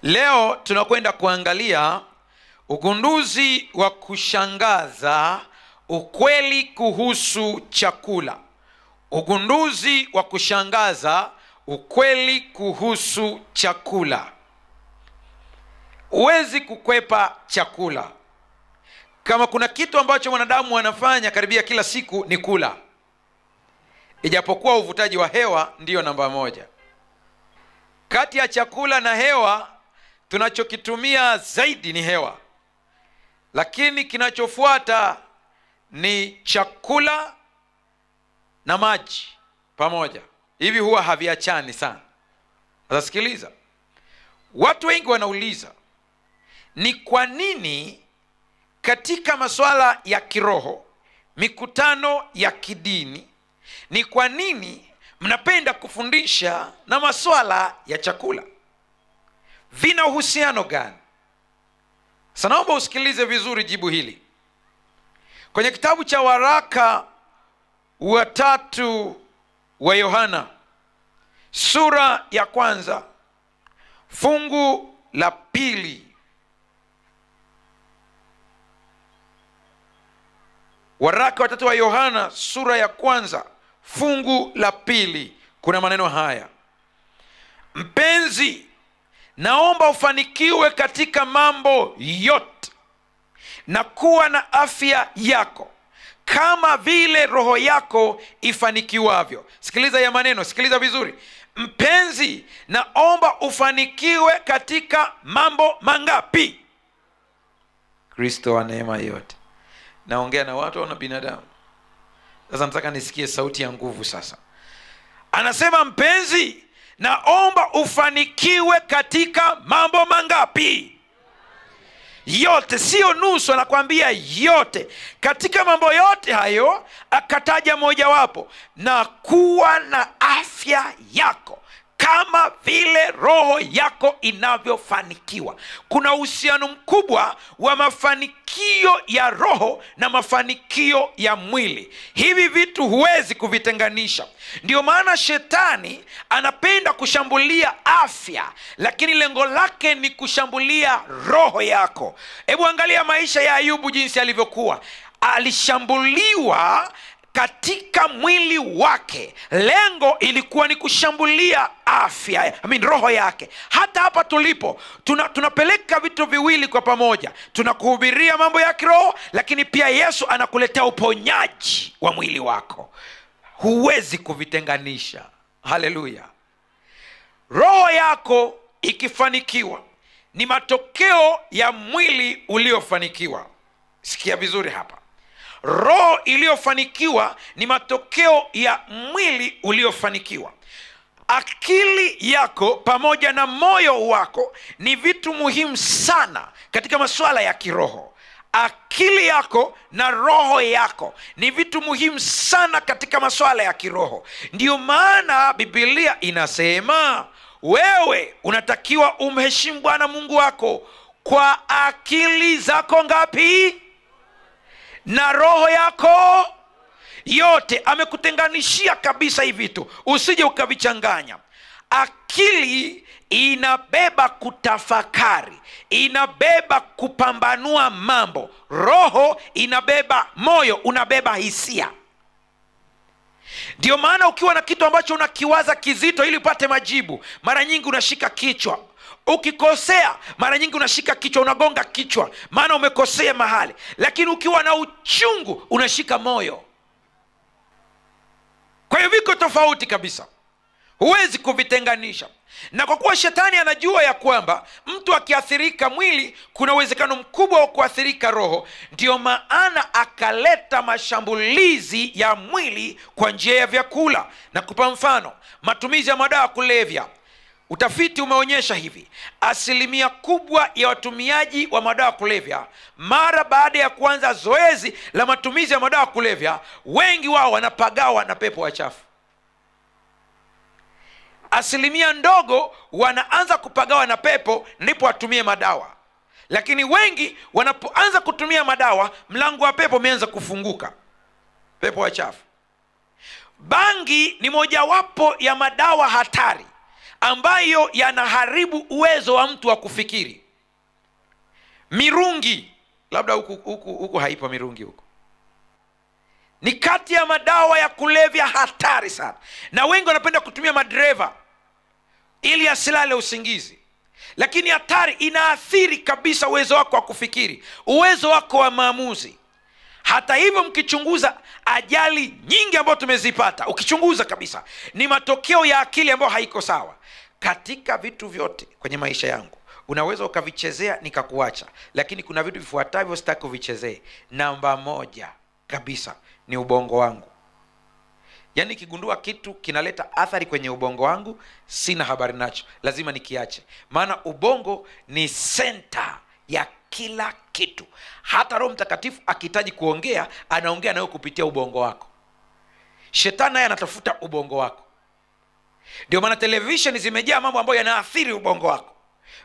Leo tunakwenda kuangalia ugunduzi wa kushangaza, ukweli kuhusu chakula. Ugunduzi wa kushangaza, ukweli kuhusu chakula. Huwezi kukwepa chakula. Kama kuna kitu ambacho mwanadamu anafanya karibia kila siku ni kula. Ijapokuwa uvutaji wa hewa ndiyo namba moja. Kati ya chakula na hewa, tunachokitumia zaidi ni hewa. Lakini kinachofuata ni chakula na maji pamoja. Hivi huwa haviachani sana. Sasa sikiliza. Watu wengi wanauliza, ni kwa nini katika masuala ya kiroho, mikutano ya kidini, ni kwa nini mnapenda kufundisha na masuala ya chakula? Vina uhusiano gani? Sasa naomba usikilize vizuri jibu hili. Kwenye kitabu cha waraka wa 3 wa Yohana, sura ya 1, fungu la 2. Waraka wa 3 wa Yohana sura ya 1, fungu la 2, kuna maneno haya: Mpenzi, naomba ufanikiwe katika mambo yote na kuwa na afya yako kama vile roho yako ifanikiwavyo. Sikiliza ya maneno, sikiliza vizuri. Mpenzi, naomba ufanikiwe katika mambo mangapi? Kristo wa neema yote. Naongea na watu au na binadamu? Sasa nataka nisikie sauti ya nguvu sasa. Anasema mpenzi, naomba ufanikiwe katika mambo mangapi? Yote, sio nusu, anakuambia yote. Katika mambo yote hayo akataja mojawapo, na kuwa na afya yako kama vile roho yako inavyofanikiwa. Kuna uhusiano mkubwa wa mafanikio ya roho na mafanikio ya mwili. Hivi vitu huwezi kuvitenganisha. Ndio maana shetani anapenda kushambulia afya, lakini lengo lake ni kushambulia roho yako. Hebu angalia maisha ya Ayubu jinsi alivyokuwa. Alishambuliwa katika mwili wake. Lengo ilikuwa ni kushambulia afya, roho yake. Hata hapa tulipo, tunapeleka vitu viwili kwa pamoja. Tunakuhubiria mambo ya kiroho, lakini pia Yesu anakuletea uponyaji wa mwili wako. Huwezi kuvitenganisha. Haleluya. Roho yako ikifanikiwa ni matokeo ya mwili uliofanikiwa. Sikia vizuri hapa. Roho iliyofanikiwa ni matokeo ya mwili uliofanikiwa. Akili yako pamoja na moyo wako ni vitu muhimu sana katika masuala ya kiroho. Akili yako na roho yako ni vitu muhimu sana katika masuala ya kiroho. Ndiyo maana Biblia inasema wewe unatakiwa umheshimu Bwana Mungu wako kwa akili zako ngapi? Na roho yako yote. Amekutenganishia kabisa hivi vitu, usije ukavichanganya. Akili inabeba kutafakari, inabeba kupambanua mambo. Roho inabeba moyo, unabeba hisia. Ndio maana ukiwa na kitu ambacho unakiwaza kizito ili upate majibu, mara nyingi unashika kichwa. Ukikosea mara nyingi unashika kichwa, unagonga kichwa, maana umekosea mahali. Lakini ukiwa na uchungu unashika moyo. Kwa hiyo viko tofauti kabisa, huwezi kuvitenganisha. Na kwa kuwa shetani anajua ya kwamba mtu akiathirika mwili kuna uwezekano mkubwa wa kuathirika roho, ndio maana akaleta mashambulizi ya mwili kwa njia ya vyakula. Na kupa mfano, matumizi ya madawa kulevya. Utafiti umeonyesha hivi, asilimia kubwa ya watumiaji wa madawa kulevya mara baada ya kuanza zoezi la matumizi ya madawa kulevya, wengi wao wanapagawa na pepo wachafu. Asilimia ndogo wanaanza kupagawa na pepo ndipo watumie madawa. Lakini wengi wanapoanza kutumia madawa, mlango wa pepo umeanza kufunguka, pepo wachafu. Bangi ni mojawapo ya madawa hatari ambayo yanaharibu uwezo wa mtu wa kufikiri. Mirungi, labda huku haipo mirungi huku. Ni kati ya madawa ya kulevya hatari sana. Na wengi wanapenda kutumia madereva ili asilale usingizi. Lakini hatari, inaathiri kabisa uwezo wako wa kufikiri, uwezo wako wa maamuzi. Hata hivyo mkichunguza ajali nyingi ambazo tumezipata, ukichunguza kabisa ni matokeo ya akili ambayo haiko sawa. Katika vitu vyote kwenye maisha yangu unaweza ukavichezea nikakuacha, lakini kuna vitu vifuatavyo sitaki uvichezee. Namba 1 kabisa ni ubongo wangu. Yaani kigundua kitu kinaleta athari kwenye ubongo wangu, sina habari nacho, lazima nikiache. Maana ubongo ni center ya kila kitu. Hata Roho Mtakatifu akihitaji kuongea, anaongea nawe kupitia ubongo wako. Shetani naye anatafuta ubongo wako. Ndio maana television zimejaa mambo ambayo yanaathiri ubongo wako.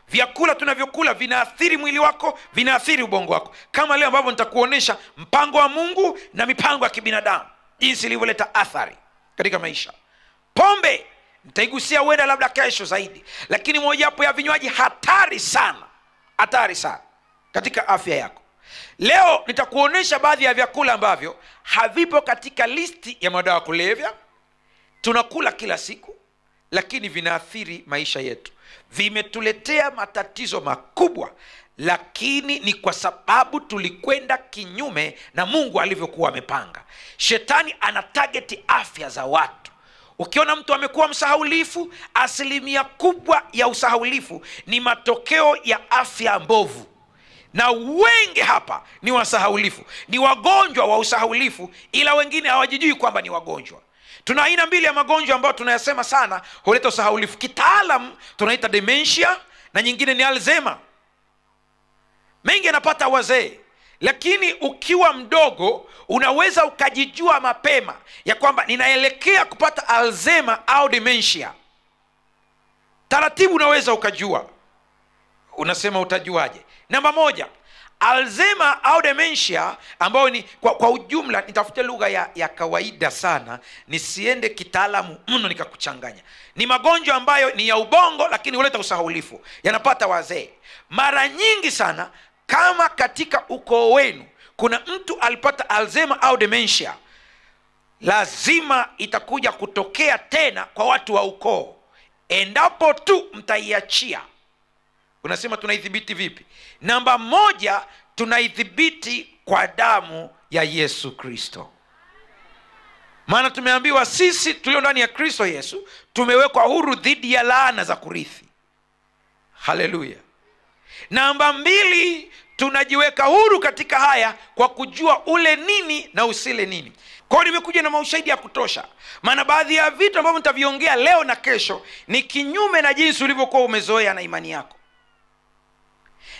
Vyakula tunavyokula vinaathiri mwili wako, vinaathiri ubongo wako. Kama leo ambavyo nitakuonesha mpango wa Mungu na mipango ya kibinadamu, jinsi ilivyoleta athari katika maisha. Pombe nitaigusia huenda labda kesho zaidi, lakini mojawapo ya vinywaji hatari sana, hatari sana katika afya yako. Leo nitakuonesha baadhi ya vyakula ambavyo havipo katika listi ya madawa kulevya. Tunakula kila siku, lakini vinaathiri maisha yetu. Vimetuletea matatizo makubwa, lakini ni kwa sababu tulikwenda kinyume na Mungu alivyokuwa amepanga. Shetani ana target afya za watu. Ukiona mtu amekuwa msahaulifu, asilimia kubwa ya usahaulifu ni matokeo ya afya mbovu. Na wengi hapa ni wasahaulifu, ni wagonjwa wa usahaulifu, ila wengine hawajijui kwamba ni wagonjwa. Tuna aina mbili ya magonjwa ambayo tunayasema sana huleta usahaulifu. Kitaalam tunaita dementia na nyingine ni Alzheimer. Mengi yanapata wazee, lakini ukiwa mdogo unaweza ukajijua mapema ya kwamba ninaelekea kupata Alzheimer au dementia. Taratibu unaweza ukajua. Unasema utajuaje? Namba 1, Alzheimer au dementia, ambayo ni kwa ujumla, nitafute lugha ya kawaida sana, nisiende kitaalamu mno nikakuchanganya. Ni magonjwa ambayo ni ya ubongo lakini huleta usahaulifu. Yanapata wazee. Mara nyingi sana kama katika ukoo wenu kuna mtu alipata Alzheimer au dementia, lazima itakuja kutokea tena kwa watu wa ukoo endapo tu mtaiachia. Unasema tunaidhibiti vipi? Namba 1, tunaidhibiti kwa damu ya Yesu Kristo. Maana tumeambiwa sisi tulio ndani ya Kristo Yesu tumewekwa huru dhidi ya laana za kurithi. Haleluya. Namba 2, tunajiweka huru katika haya kwa kujua ule nini na usile nini. Kwa hiyo nimekuja na maushahidi ya kutosha. Maana baadhi ya vitu ambavyo nitaviongea leo na kesho ni kinyume na jinsi ulivyokuwa umezoea na imani yako.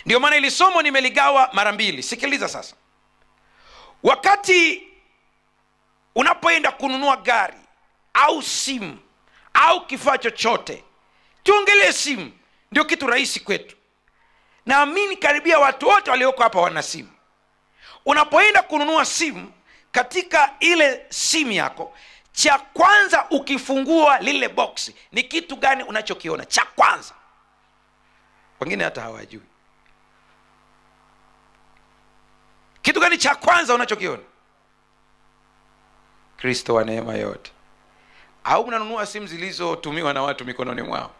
Ndio maana ili somo nimeligawa mara 2. Sikiliza sasa. Wakati unapoenda kununua gari au simu au kifaa chochote, tuongelee simu, ndio kitu rahisi kwetu. Naamini karibia watu wote walioko hapa wana simu. Unapoenda kununua simu, katika ile simu yako, cha kwanza ukifungua lile box, ni kitu gani unachokiona? Cha kwanza. Wengine hata hawajui. Kitu gani cha kwanza unachokiona? Kristo wa neema yote. Au mnanunua simu zilizotumiwa na watu mikononi mwao?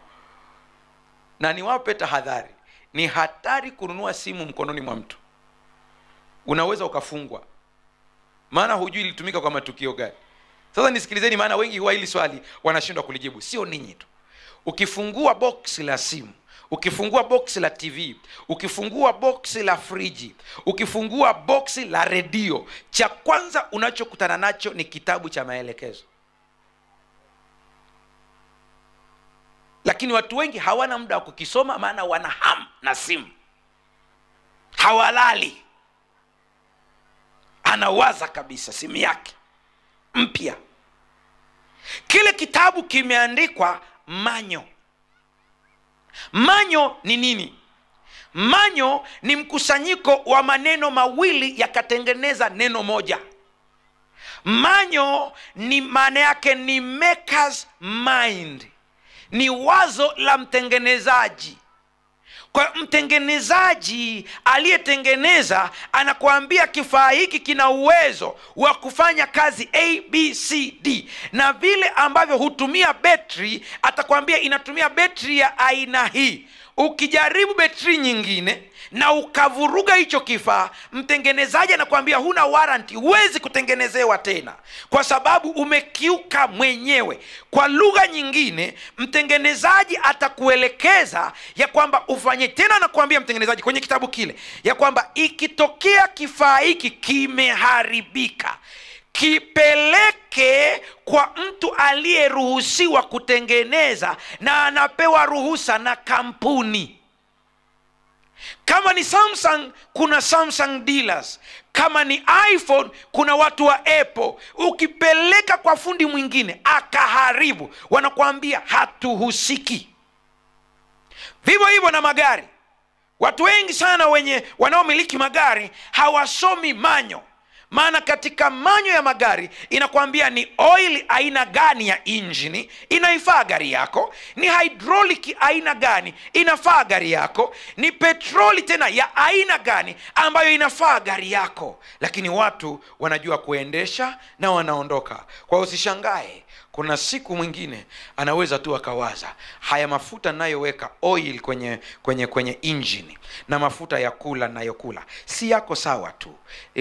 Na niwape tahadhari, ni hatari kununua simu mkononi mwa mtu. Unaweza ukafungwa, maana hujui ilitumika kwa matukio gani. Sasa nisikilizeni, maana wengi huwa hili swali wanashindwa kulijibu. Sio ninyi tu. Ukifungua box la simu, ukifungua box la TV, ukifungua box la friji, ukifungua box la redio, cha kwanza unachokutana nacho ni kitabu cha maelekezo. Lakini watu wengi hawana muda wa kukisoma, maana wana hamu na simu. Hawalali. Anawaza kabisa simu yake mpya. Kile kitabu kimeandikwa manyo. Manyo ni nini? Manyo ni mkusanyiko wa maneno mawili yakatengeneza neno moja. Manyo ni maana yake ni maker's mind. Ni wazo la mtengenezaji. Kwa mtengenezaji aliyetengeneza anakuambia kifaa hiki kina uwezo wa kufanya kazi A, B, C, D. Na vile ambavyo hutumia betri, atakwambia inatumia betri ya aina hii. Ukijaribu betri nyingine na ukavuruga hicho kifaa, mtengenezaji anakuambia huna warranty, huwezi kutengenezewa tena kwa sababu umekiuka mwenyewe. Kwa lugha nyingine, mtengenezaji atakuelekeza ya kwamba ufanye tena. Anakuambia mtengenezaji kwenye kitabu kile ya kwamba ikitokea kifaa hiki kimeharibika, kipeleke kwa mtu aliyeruhusiwa kutengeneza na anapewa ruhusa na kampuni. Kama ni Samsung, kuna Samsung dealers. Kama ni iPhone, kuna watu wa Apple. Ukipeleka kwa fundi mwingine akaharibu, wanakuambia hatuhusiki. Vivyo hivyo na magari. Watu wengi sana wenye wanaomiliki magari hawasomi manyo. Maana katika manyo ya magari inakwambia ni oil aina gani ya injini inaifaa gari yako, ni hydraulic aina gani inafaa gari yako, ni petroli tena ya aina gani ambayo inafaa gari yako. Lakini watu wanajua kuendesha na wanaondoka. Kwa usishangae kuna siku mwingine anaweza tu akawaza, haya mafuta nayoweka oil kwenye injini na mafuta ya kula nayokula si yako sawa tu.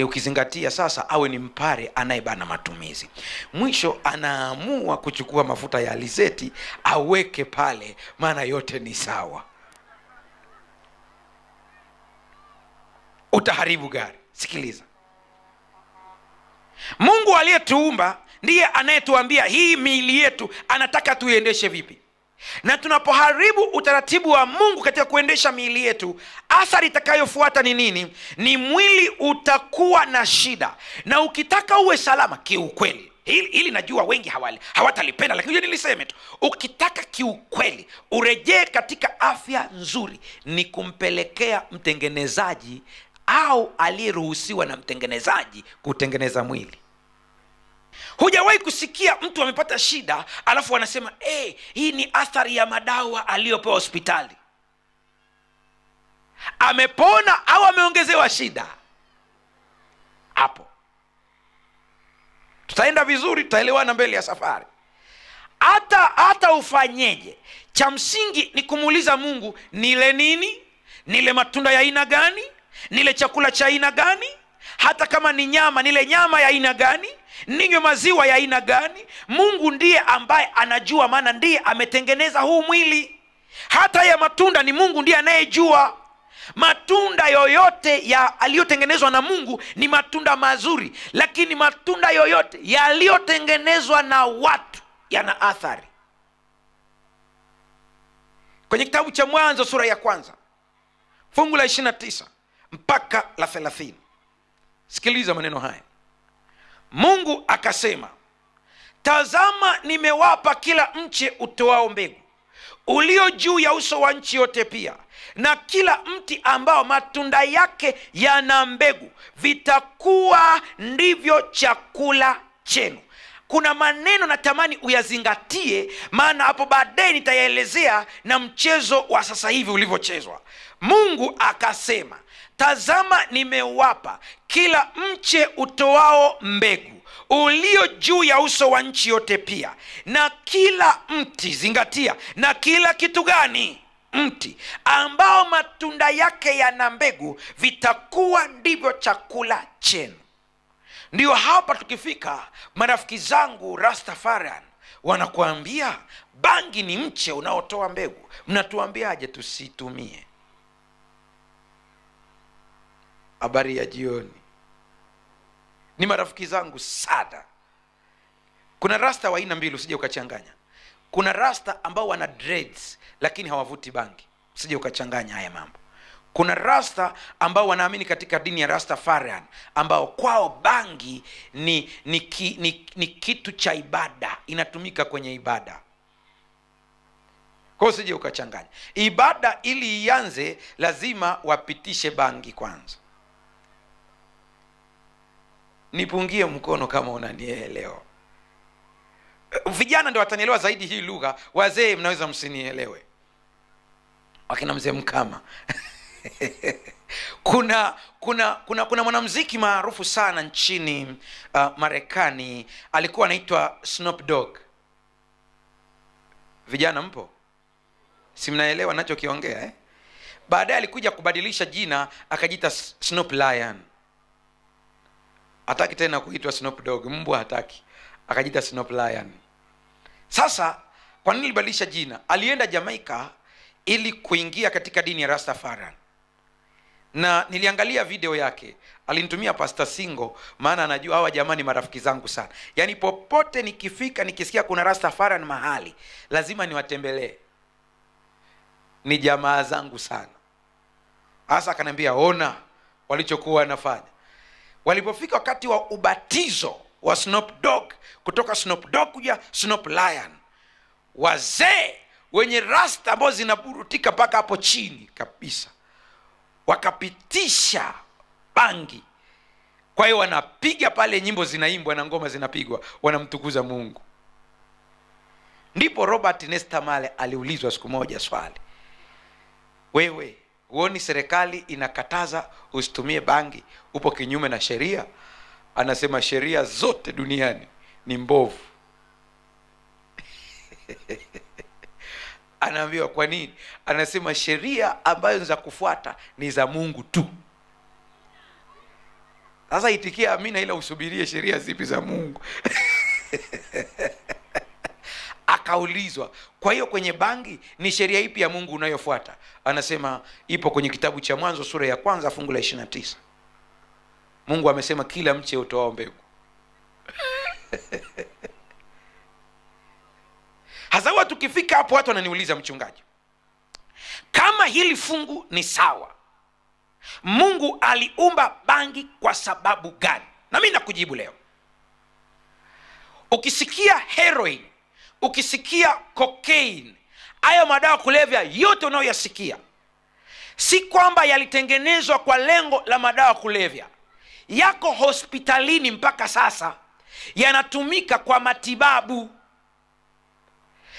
Ukizingatia sasa awe ni mpare anayebana matumizi. Mwisho anaamua kuchukua mafuta ya alizeti aweke pale, maana yote ni sawa. Utaharibu gari. Sikiliza, Mungu aliyetuumba ndiye anayetuambia hii miili yetu anataka tuiendeshe vipi. Na tunapoharibu utaratibu wa Mungu katika kuendesha miili yetu, athari itakayofuata ni nini? Ni mwili utakuwa na shida. Na ukitaka uwe salama kiukweli, hili najua wengi hawatalipenda, lakini niliseme tu, ukitaka kiukweli urejee katika afya nzuri, ni kumpelekea mtengenezaji au aliyeruhusiwa na mtengenezaji kutengeneza mwili. Hujawahi kusikia mtu amepata shida alafu wanasema hii ni athari ya madawa aliyopewa hospitali. Amepona au ameongezewa shida? Hapo tutaenda vizuri, tutaelewana mbele ya safari. Hata ufanyeje, cha msingi ni kumuuliza Mungu, nile nini? Nile matunda ya aina gani? Nile chakula cha aina gani? Hata kama ni nyama, nile nyama ya aina gani? Ninywe maziwa ya aina gani? Mungu ndiye ambaye anajua, maana ndiye ametengeneza huu mwili. Hata ya matunda ni Mungu ndiye anayejua. Matunda yoyote ya aliyotengenezwa na Mungu ni matunda mazuri, lakini matunda yoyote yaliyotengenezwa na watu yana athari. Kwenye kitabu cha Mwanzo sura ya 1 fungu la 29 mpaka la 30, sikiliza maneno haya. Mungu akasema, tazama nimewapa kila mche utoao mbegu ulio juu ya uso wa nchi yote pia, na kila mti ambao matunda yake yana mbegu, vitakuwa ndivyo chakula chenu. Kuna maneno natamani uyazingatie, maana hapo baadaye nitayaelezea na mchezo wa sasa hivi ulivyochezwa. Mungu akasema, tazama nimewapa kila mche utoao mbegu ulio juu ya uso wa nchi yote pia, na kila mti, zingatia, na kila kitu gani? Mti ambao matunda yake yana mbegu, vitakuwa ndivyo chakula chenu. Ndio hapa tukifika, marafiki zangu Rastafarian wanakuambia bangi ni mche unaotoa mbegu. Mnatuambiaje tusitumie? Habari ya jioni. Ni marafiki zangu sana. Kuna rasta wa aina mbili, usije ukachanganya. Kuna rasta ambao wana dreads lakini hawavuti bangi. Usije ukachanganya haya mambo. Kuna rasta ambao wanaamini katika dini ya Rastafarian, ambao kwao bangi ni kitu cha ibada, inatumika kwenye ibada. Kwa usije ukachanganya. Ibada ili ianze lazima wapitishe bangi kwanza. Nipungie mkono kama unanielewa. Vijana ndio watanielewa zaidi hii lugha, wazee mnaweza msinielewe, wakina mzee Mkama. Kuna mwanamuziki maarufu sana nchini Marekani, alikuwa anaitwa Snoop Dogg. Vijana mpo? Si mnaelewa ninachokiongea eh? Baadaye alikuja kubadilisha jina akajiita Snoop Lion. Hataki tena kuitwa Snoop Dogg, mbwa hataki. Akajiita Snoop Lion. Sasa kwa nini alibadilisha jina? Alienda Jamaica ili kuingia katika dini ya Rastafari. Na niliangalia video yake, alinitumia Pastor Singo, maana anajua hawa jamani marafiki zangu sana. Yaani popote nikifika nikisikia kuna Rastafari mahali, lazima niwatembelee. Ni jamaa zangu sana. Hasa akaniambia ona walichokuwa wanafanya. Walipofika wakati wa ubatizo wa Snoop Dogg, kutoka Snoop Dogg kuja Snoop Lion, wazee wenye rasta ambao zinaburutika mpaka hapo chini kabisa, wakapitisha bangi. Kwa hiyo wanapiga pale, nyimbo zinaimbwa na ngoma zinapigwa, wanamtukuza Mungu. Ndipo Robert Nesta Marley aliulizwa siku moja swali, wewe huoni serikali inakataza usitumie bangi, upo kinyume na sheria? Anasema sheria zote duniani ni mbovu. Anaambiwa kwa nini? Anasema sheria ambazo za kufuata ni za Mungu tu. Sasa itikia amina, ila usubirie sheria zipi za Mungu. Akaulizwa, kwa hiyo kwenye bangi ni sheria ipi ya Mungu unayofuata? Anasema ipo kwenye kitabu cha Mwanzo sura ya 1 fungu la 29. Mungu amesema kila mche utoao mbegu. Hasa watu tukifika hapo watu wananiuliza, mchungaji, kama hili fungu ni sawa, Mungu aliumba bangi kwa sababu gani? Na mimi nakujibu leo. Ukisikia heroin, ukisikia cocaine, hayo madawa kulevya yote unayoyasikia, si kwamba yalitengenezwa kwa lengo la madawa kulevya. Yako hospitalini mpaka sasa, yanatumika kwa matibabu.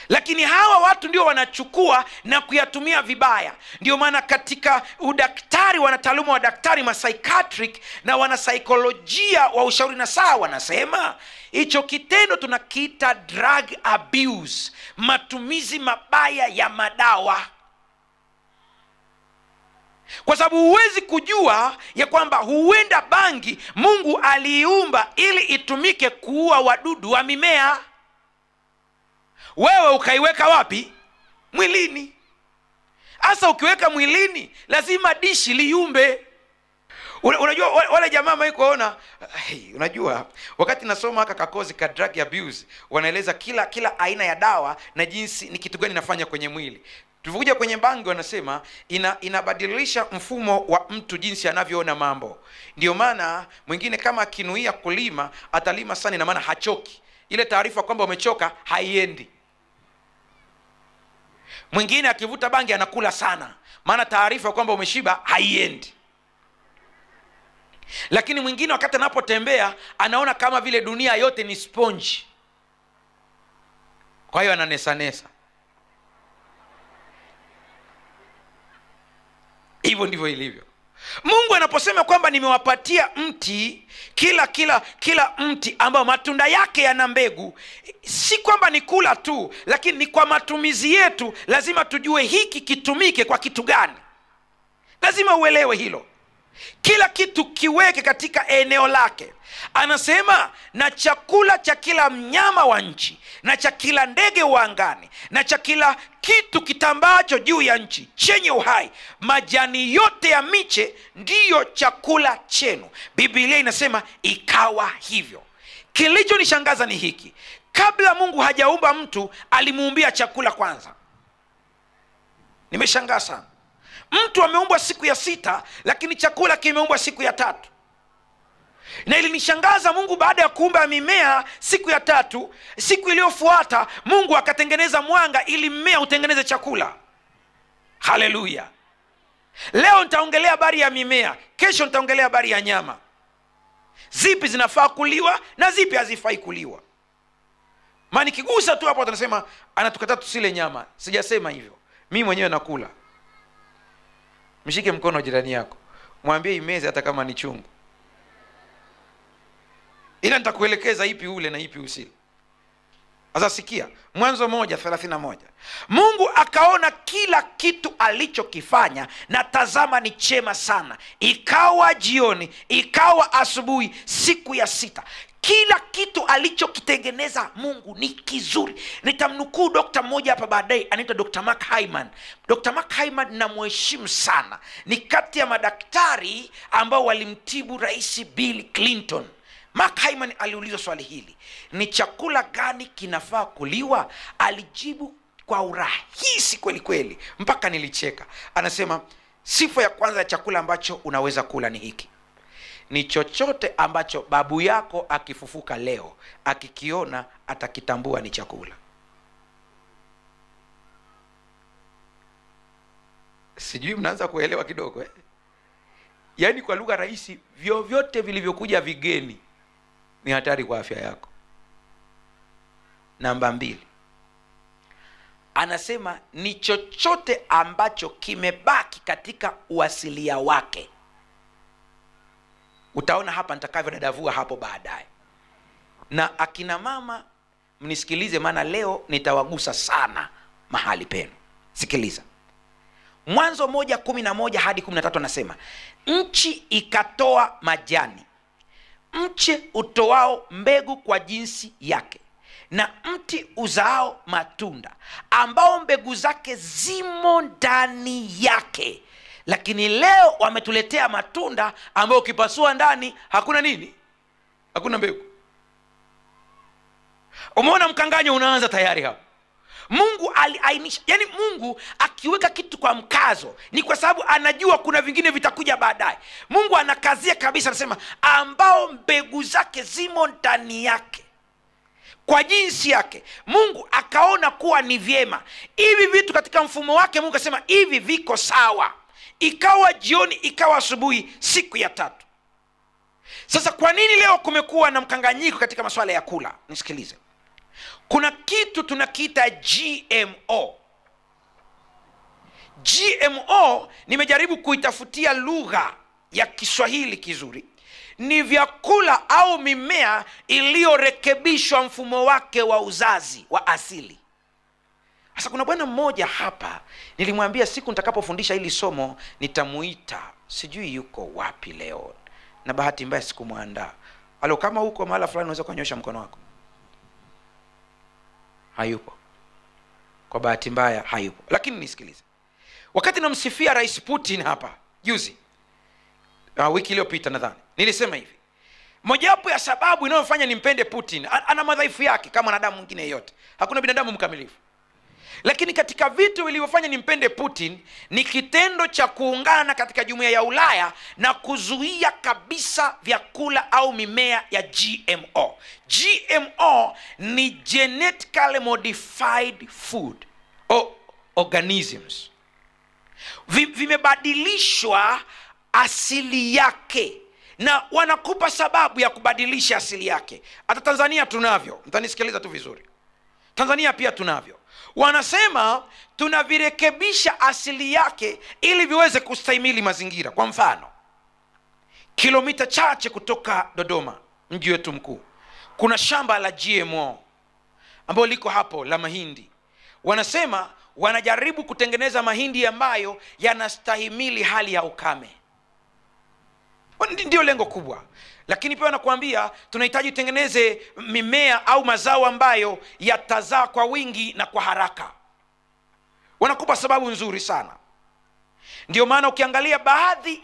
Lakini hawa watu ndio wanachukua na kuyatumia vibaya. Ndio maana katika udaktari, wanataaluma wa daktari ma psychiatric na wanasaikolojia wa ushauri na sawa wanasema hicho kitendo tunakiita drug abuse, matumizi mabaya ya madawa. Kwa sababu huwezi kujua ya kwamba huenda bangi Mungu aliiumba ili itumike kuua wadudu wa mimea, wewe ukaiweka wapi? Mwilini. Hasa ukiweka mwilini lazima dishi liumbe. Unajua wale jamaa maikoona, hey, unajua wakati nasoma haka kakozi ka drug abuse, wanaeleza kila aina ya dawa na jinsi ni kitu gani inafanya kwenye mwili. Tulipokuja kwenye bangi wanasema inabadilisha mfumo wa mtu jinsi anavyoona mambo. Ndio maana mwingine kama akinuia kulima atalima sana, ina maana hachoki. Ile taarifa kwamba umechoka haiendi. Mwingine akivuta bangi anakula sana, maana taarifa kwamba umeshiba haiendi. Lakini mwingine wakati anapotembea anaona kama vile dunia yote ni sponge, kwa hiyo ananesa nesa. Hivyo ndivyo ilivyo. Mungu anaposema kwamba nimewapatia mti, kila mti ambao matunda yake yana mbegu, si kwamba ni kula tu, lakini ni kwa matumizi yetu. Lazima tujue hiki kitumike kwa kitu gani. Lazima uelewe hilo. Kila kitu kiweke katika eneo lake. Anasema na chakula cha kila mnyama wa nchi, na cha kila ndege wa angani, na cha kila kitu kitambacho juu ya nchi chenye uhai, majani yote ya miche ndiyo chakula chenu. Biblia inasema ikawa hivyo. Kilichonishangaza ni hiki: kabla Mungu hajaumba mtu, alimuumbia chakula kwanza. Nimeshangaa sana. Mtu ameumbwa siku ya 6, lakini chakula kimeumbwa siku ya 3. Na ilinishangaza, Mungu baada ya kuumba mimea siku ya 3, siku iliyofuata Mungu akatengeneza mwanga ili mmea utengeneze chakula. Haleluya. Leo nitaongelea habari ya mimea, kesho nitaongelea habari ya nyama. Zipi zinafaa kuliwa na zipi hazifai kuliwa. Maana nikigusa tu hapo watasema anatukataa tusile nyama. Sijasema hivyo, mimi mwenyewe nakula. Mshike mkono jirani yako, mwambie imeze hata kama ni chungu, ila nitakuelekeza ipi ule na ipi usile. Sasa sikia, Mwanzo 1:31. Mungu akaona kila kitu alichokifanya, na tazama ni chema sana. Ikawa jioni, ikawa asubuhi, siku ya sita. Kila kitu alichokitengeneza Mungu ni kizuri. Nitamnukuu dokta mmoja hapa baadaye, anaitwa Dr. Mark Hyman. Dr. Mark Hyman namheshimu sana. Ni kati ya madaktari ambao walimtibu Rais Bill Clinton. Mark Hyman aliulizwa swali hili, ni chakula gani kinafaa kuliwa? Alijibu kwa urahisi kweli kweli, mpaka nilicheka. Anasema sifa ya kwanza ya chakula ambacho unaweza kula ni hiki: ni chochote ambacho babu yako akifufuka leo akikiona atakitambua ni chakula. Sijui mnaanza kuelewa kidogo, eh? Yaani kwa lugha rahisi, vyovyote vilivyokuja vigeni ni hatari kwa afya yako. Namba 2, anasema ni chochote ambacho kimebaki katika uasilia wake. Utaona hapa nitakavyodadavua hapo baadaye. Na akina mama mnisikilize, maana leo nitawagusa sana mahali penu. Sikiliza. Mwanzo 1:11 hadi 13 anasema, nchi ikatoa majani, mche utoao mbegu kwa jinsi yake, na mti uzaao matunda, ambao mbegu zake zimo ndani yake. Lakini leo wametuletea matunda ambayo ukipasua ndani hakuna nini? Hakuna mbegu. Umeona mkanganyo unaanza tayari hapo. Mungu aliainisha, yani Mungu akiweka kitu kwa mkazo ni kwa sababu anajua kuna vingine vitakuja baadaye. Mungu anakazia kabisa, anasema ambao mbegu zake zimo ndani yake kwa jinsi yake. Mungu akaona kuwa ni vyema hivi vitu katika mfumo wake. Mungu akasema hivi viko sawa. Ikawa jioni, ikawa asubuhi, siku ya tatu. Sasa kwa nini leo kumekuwa na mkanganyiko katika masuala ya kula? Nisikilize. Kuna kitu tunakiita GMO. GMO nimejaribu kuitafutia lugha ya Kiswahili kizuri. Ni vyakula au mimea iliyorekebishwa mfumo wake wa uzazi wa asili. Sasa kuna bwana mmoja hapa nilimwambia siku nitakapofundisha hili somo nitamuita. Sijui yuko wapi leo. Na bahati mbaya sikumwandaa. Alo, kama uko mahala fulani unaweza kunyosha mkono wako. Hayupo. Kwa bahati mbaya hayupo. Lakini nisikilize. Wakati namsifia Rais Putin hapa juzi, wiki iliyopita nadhani, nilisema hivi. Mojawapo ya sababu inayofanya nimpende Putin, ana madhaifu yake kama wanadamu mwingine yeyote. Hakuna binadamu mkamilifu. Lakini katika vitu vilivyofanya nimpende Putin ni kitendo cha kuungana katika jumuiya ya Ulaya na kuzuia kabisa vyakula au mimea ya GMO. GMO ni genetically modified food or organisms. Vimebadilishwa asili yake, na wanakupa sababu ya kubadilisha asili yake. Hata Tanzania tunavyo, mtanisikiliza tu vizuri. Tanzania pia tunavyo. Wanasema tunavirekebisha asili yake ili viweze kustahimili mazingira. Kwa mfano, kilomita chache kutoka Dodoma, mji wetu mkuu, kuna shamba la GMO ambalo liko hapo la mahindi. Wanasema wanajaribu kutengeneza mahindi ambayo yanastahimili hali ya ukame. Ndio lengo kubwa. Lakini pia wanakuambia tunahitaji tutengeneze mimea au mazao ambayo yatazaa kwa wingi na kwa haraka. Wanakupa sababu nzuri sana. Ndio maana ukiangalia baadhi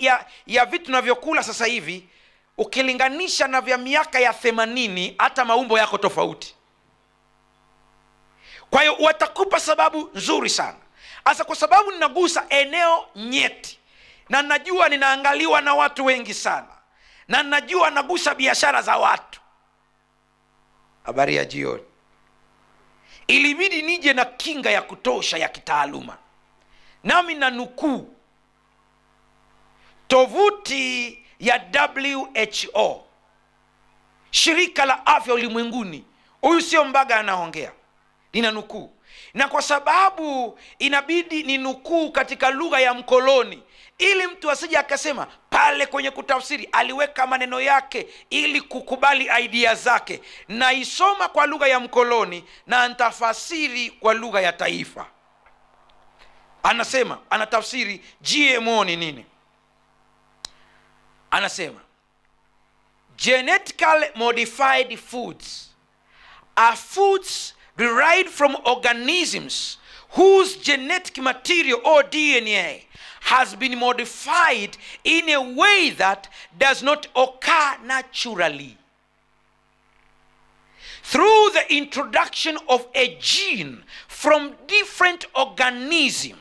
ya vitu tunavyokula sasa hivi, ukilinganisha na vya miaka ya 80, hata maumbo yako tofauti. Kwa hiyo watakupa sababu nzuri sana. Hasa kwa sababu ninagusa eneo nyeti, na najua ninaangaliwa na watu wengi sana, na najua nagusa biashara za watu. Habari ya jioni. Ilibidi nije na kinga ya kutosha ya kitaaluma. Nami na nukuu tovuti ya WHO, Shirika la Afya Ulimwenguni, Huyu sio Mbaga anaongea, nina nukuu. Na kwa sababu inabidi ni nukuu katika lugha ya mkoloni, ili mtu asije akasema pale kwenye kutafsiri aliweka maneno yake ili kukubali idea zake. Naisoma kwa lugha ya mkoloni na nitafasiri kwa lugha ya taifa. Anasema, anatafsiri GMO ni nini? Anasema, genetically modified foods are foods derived from organisms whose genetic material or DNA has been modified in a way that does not occur naturally. Through the introduction of a gene from different organisms,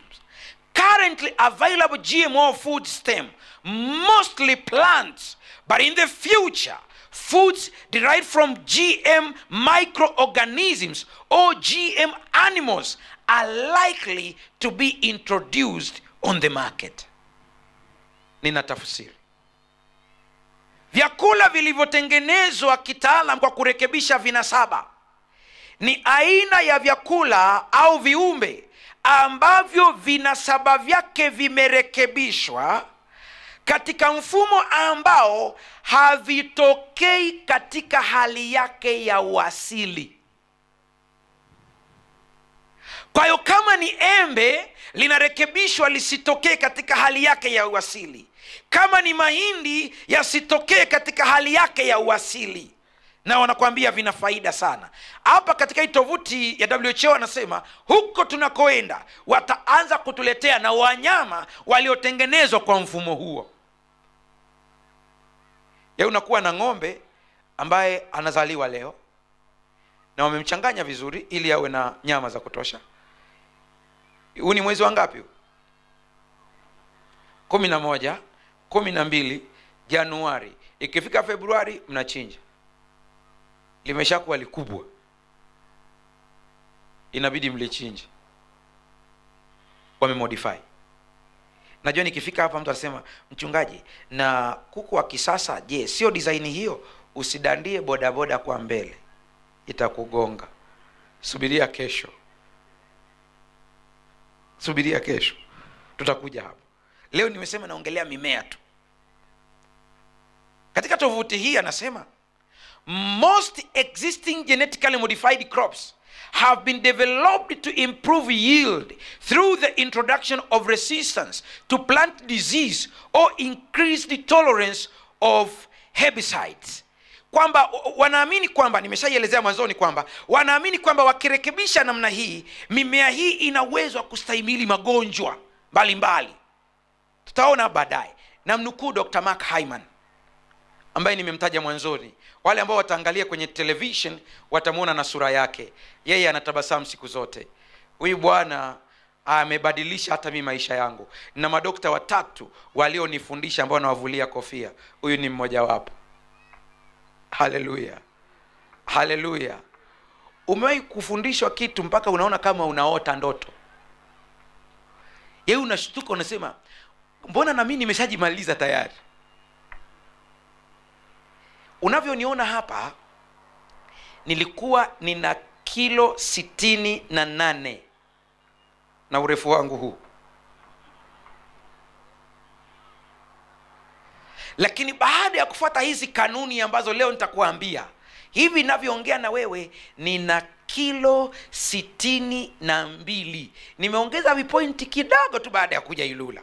currently available GMO food stem, mostly plants, but in the future, foods derived from GM microorganisms or GM animals are likely to be introduced on the market. Nina tafsiri. Vyakula vilivyotengenezwa kitaalam kwa kurekebisha vinasaba ni aina ya vyakula au viumbe ambavyo vinasaba vyake vimerekebishwa katika mfumo ambao havitokei katika hali yake ya uasili. Kwa hiyo kama ni embe linarekebishwa lisitokee katika hali yake ya uasili, kama ni mahindi yasitokee katika hali yake ya uasili. Na wanakuambia vina faida sana. Hapa katika hii tovuti ya WHO wanasema huko tunakoenda wataanza kutuletea na wanyama waliotengenezwa kwa mfumo huo. Ya unakuwa na ng'ombe ambaye anazaliwa leo na wamemchanganya vizuri ili awe na nyama za kutosha. Huu ni mwezi wa ngapi? 11, 12 Januari. Ikifika Februari mnachinja. Limeshakuwa likubwa, inabidi mlichinje. Wamemodify. Najua nikifika hapa mtu atasema, mchungaji, na kuku wa kisasa je, sio design hiyo? Usidandie bodaboda kwa mbele, itakugonga. Subiria kesho. Subiria kesho, tutakuja hapo. Leo nimesema naongelea mimea tu. Katika tovuti hii anasema most existing genetically modified crops have been developed to improve yield through the introduction of resistance to plant disease or increased tolerance of herbicides. Kwamba wanaamini kwamba, nimeshaielezea mwanzoni kwamba wanaamini kwamba wakirekebisha namna hii, mimea hii inaweza kustahimili magonjwa mbalimbali. Tutaona baadaye. Na mnukuu Dr. Mark Hyman ambaye nimemtaja mwanzoni. Wale ambao wataangalia kwenye television watamuona na sura yake. Yeye anatabasamu siku zote. Huyu bwana amebadilisha hata mimi maisha yangu. Na madokta watatu walionifundisha ambao nawavulia kofia, huyu ni mmoja wapo. Haleluya. Haleluya. Umewahi kufundishwa kitu mpaka unaona kama unaota ndoto? Yeye unashtuka unasema, mbona na mimi nimeshajimaliza tayari? Unavyoniona hapa, nilikuwa nina kilo 68 na urefu wangu huu. Lakini baada ya kufuata hizi kanuni ambazo leo nitakuambia, hivi ninavyoongea na wewe nina kilo 62. Nimeongeza vipointi kidogo tu baada ya kuja Ilula.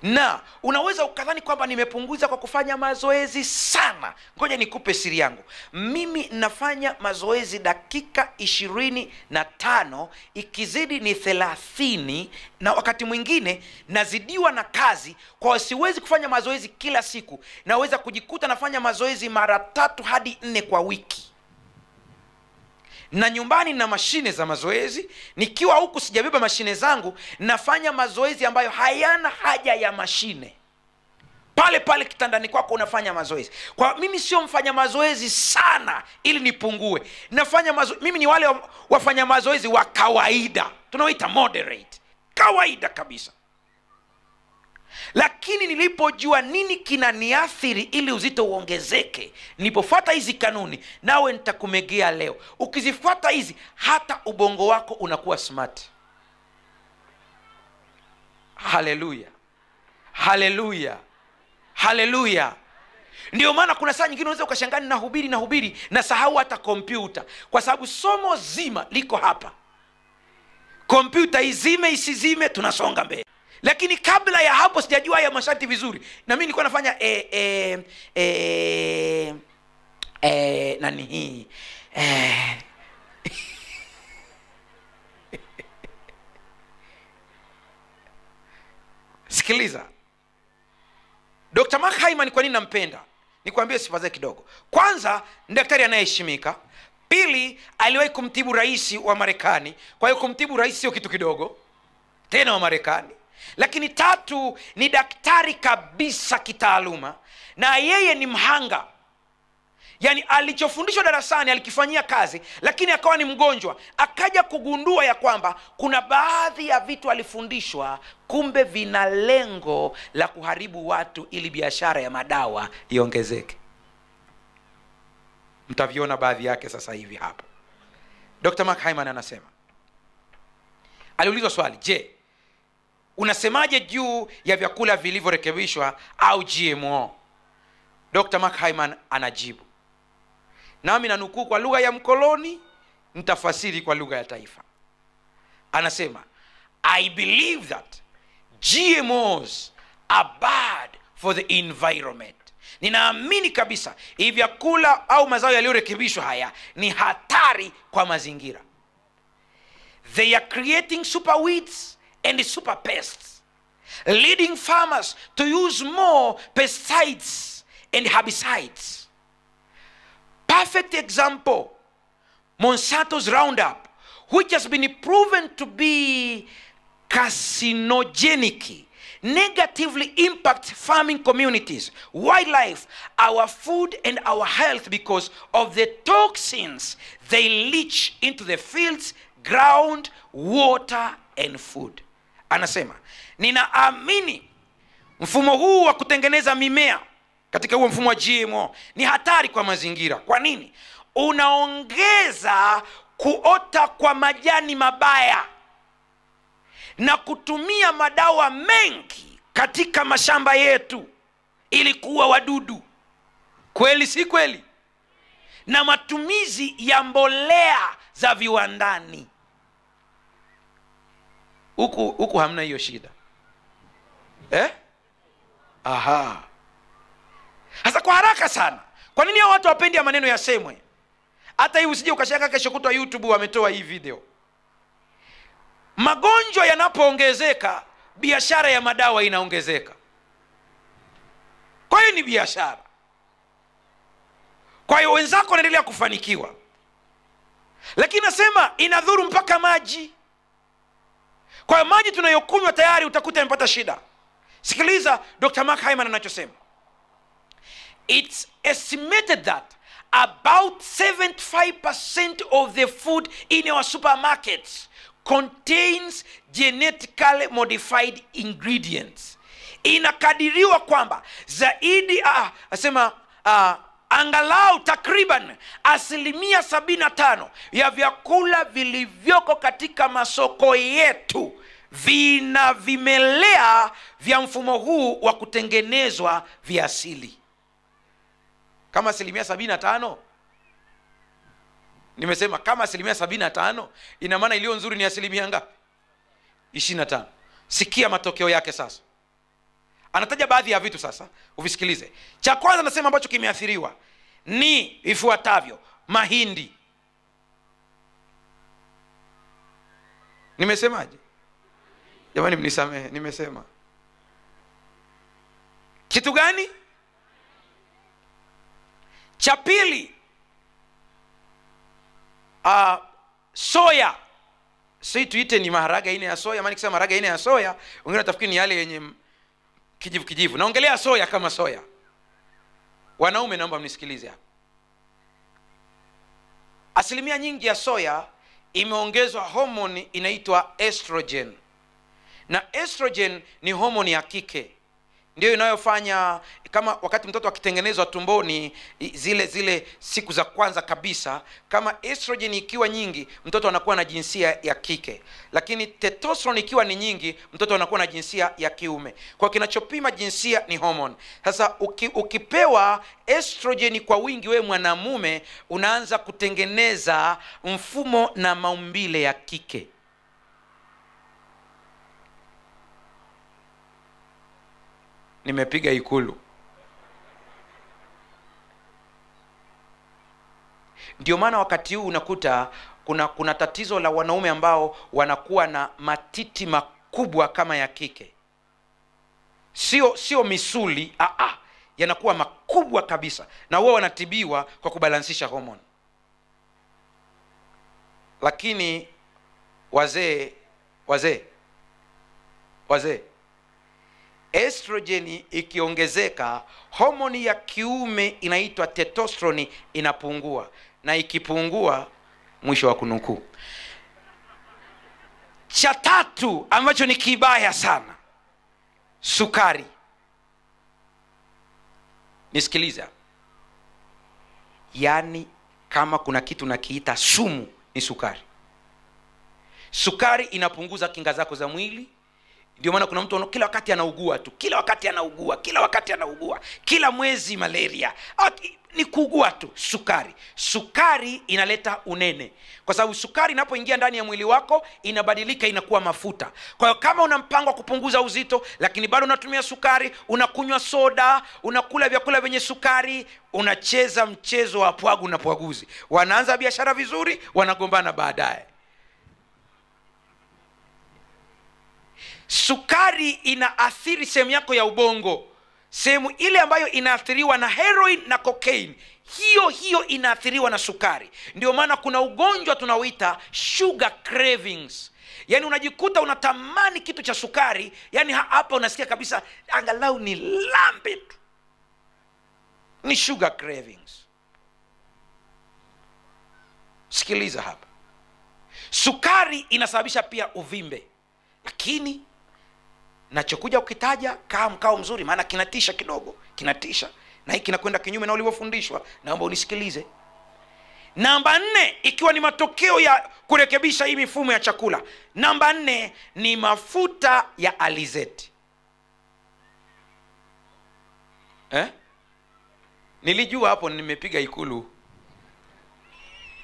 Na unaweza ukadhani kwamba nimepunguza kwa kufanya mazoezi sana. Ngoja nikupe siri yangu. Mimi nafanya mazoezi dakika 25, ikizidi ni 30, na wakati mwingine nazidiwa na kazi, kwa siwezi kufanya mazoezi kila siku. Naweza kujikuta nafanya mazoezi mara 3 hadi 4 kwa wiki. Na nyumbani na mashine za mazoezi. Nikiwa huku sijabeba mashine zangu, nafanya mazoezi ambayo hayana haja ya mashine. Pale pale kitandani kwako unafanya mazoezi. Kwa mimi sio mfanya mazoezi sana ili nipungue. Nafanya mazoezi, mimi ni wale wafanya mazoezi wa kawaida, tunaoita moderate. Kawaida kabisa. Lakini nilipojua nini kinaniathiri ili uzito uongezeke, nilipofuata hizi kanuni, nawe nitakumegea leo. Ukizifuata hizi, hata ubongo wako unakuwa smart. Haleluya, haleluya, haleluya. Ndio maana kuna saa nyingine unaweza ukashangaa nahubiri na sahau hata kompyuta, kwa sababu somo zima liko hapa. Kompyuta izime isizime, tunasonga mbele. Lakini kabla ya hapo sijajua haya masharti vizuri, na mimi nilikuwa nafanya nani hii Sikiliza, Dr. Mark Hyman, kwa nini nampenda? Nikwambie sifa zake kidogo. Kwanza, ni daktari anayeheshimika. Pili, aliwahi kumtibu rais wa Marekani. Kwa hiyo kumtibu rais sio kitu kidogo, tena wa Marekani. Lakini tatu, ni daktari kabisa kitaaluma, na yeye ni mhanga. Yaani alichofundishwa darasani alikifanyia kazi, lakini akawa ni mgonjwa. Akaja kugundua ya kwamba kuna baadhi ya vitu alifundishwa kumbe vina lengo la kuharibu watu ili biashara ya madawa iongezeke. Mtaviona baadhi yake sasa hivi hapa. Dr. Mark Hyman anasema, aliulizwa swali, je, unasemaje juu ya vyakula vilivyorekebishwa au GMO? Dr. Mark Hyman anajibu, nami nanukuu kwa lugha ya mkoloni, nitafasiri kwa lugha ya taifa. Anasema, I believe that GMOs are bad for the environment. Ninaamini kabisa hivi vyakula au mazao yaliyorekebishwa haya ni hatari kwa mazingira. They are creating super weeds and super pests, leading farmers to use more pesticides and herbicides. Perfect example, Monsanto's Roundup, which has been proven to be carcinogenic, negatively impacts farming communities, wildlife, our food and our health because of the toxins they leach into the fields, ground, water and food. Anasema, ninaamini mfumo huu wa kutengeneza mimea katika huo mfumo wa GMO ni hatari kwa mazingira. Kwa nini? Unaongeza kuota kwa majani mabaya na kutumia madawa mengi katika mashamba yetu ili kuua wadudu. Kweli si kweli? Na matumizi ya mbolea za viwandani. Huku hamna hiyo shida. Aha. Hasa kwa haraka sana. Kwa nini hao watu wapendi maneno yasemwe? Hata hii usije ukashaka kesho kutwa YouTube wametoa hii video. Magonjwa yanapoongezeka, biashara ya madawa inaongezeka. Kwa hiyo ni biashara. Kwa hiyo wenzako wanaendelea kufanikiwa. Lakini nasema inadhuru mpaka maji. Kwa hiyo maji tunayokunywa tayari utakuta yamepata shida. Sikiliza Dr. Mark Hyman anachosema. It's estimated that about 75% of the food in our supermarkets contains genetically modified ingredients. Inakadiriwa kwamba zaidi angalau takriban 75% ya vyakula vilivyoko katika masoko yetu vina vimelea vya mfumo huu wa kutengenezwa viasili. Kama 75%, nimesema kama 75%, ina maana iliyo nzuri ni asilimia ngapi? 25. Sikia matokeo yake sasa. Anataja baadhi ya vitu sasa, uvisikilize. Cha kwanza anasema ambacho kimeathiriwa ni ifuatavyo: mahindi. Nimesemaje? Jamani mnisamehe, nimesema kitu gani? Cha pili, soya. Si tuite ni maharage aina ya soya, maana nikisema maharage aina ya soya, wengine watafikiri ni yale yenye kijivu kijivu. Naongelea soya kama soya. Wanaume naomba mnisikilize hapa. Asilimia nyingi ya soya imeongezwa homoni inaitwa estrogen. Na estrogen ni homoni ya kike. Ndio inayofanya kama wakati mtoto akitengenezwa tumboni, zile siku za kwanza kabisa, kama estrogen ikiwa nyingi mtoto anakuwa na jinsia ya kike, lakini testosterone ikiwa ni nyingi mtoto anakuwa na jinsia ya kiume. Kwa kinachopima jinsia ni hormone. Sasa ukipewa estrogen kwa wingi wewe mwanamume, unaanza kutengeneza mfumo na maumbile ya kike. Nimepiga ikulu. Ndio maana wakati huu unakuta kuna tatizo la wanaume ambao wanakuwa na matiti makubwa kama ya kike. Sio misuli, yanakuwa makubwa kabisa, na wao wanatibiwa kwa kubalansisha hormone. Lakini wazee estrogen ikiongezeka, homoni ya kiume inaitwa testosterone inapungua, na ikipungua, mwisho wa kunukuu. Cha tatu ambacho ni kibaya sana, sukari. Nisikiliza. Yaani kama kuna kitu nakiita sumu ni sukari. Sukari inapunguza kinga zako za mwili. Ndio maana kuna mtu kila wakati anaugua tu, kila wakati anaugua, kila wakati anaugua, kila mwezi malaria. Ni kuugua tu. Sukari. Sukari inaleta unene. Kwa sababu sukari inapoingia ndani ya mwili wako inabadilika, inakuwa mafuta. Kwa hiyo kama una mpango wa kupunguza uzito lakini bado unatumia sukari, unakunywa soda, unakula vyakula vyenye sukari, unacheza mchezo wa pwagu na pwaguzi. Wanaanza biashara vizuri, wanagombana baadaye. Sukari inaathiri sehemu yako ya ubongo. Sehemu ile ambayo inaathiriwa na heroin na cocaine, hiyo inaathiriwa na sukari. Ndio maana kuna ugonjwa tunauita sugar cravings. Yaani unajikuta unatamani kitu cha sukari, yani hapa unasikia kabisa angalau ni lambe tu. Ni sugar cravings. Sikiliza hapa. Sukari inasababisha pia uvimbe. Lakini nachokuja ukitaja, kaa mkao mzuri, maana kinatisha kidogo, kinatisha. Na hiki kinakwenda kinyume na ulivyofundishwa. Naomba unisikilize. Namba 4, ikiwa ni matokeo ya kurekebisha hii mifumo ya chakula. Namba 4 ni mafuta ya alizeti. Nilijua hapo nimepiga ikulu.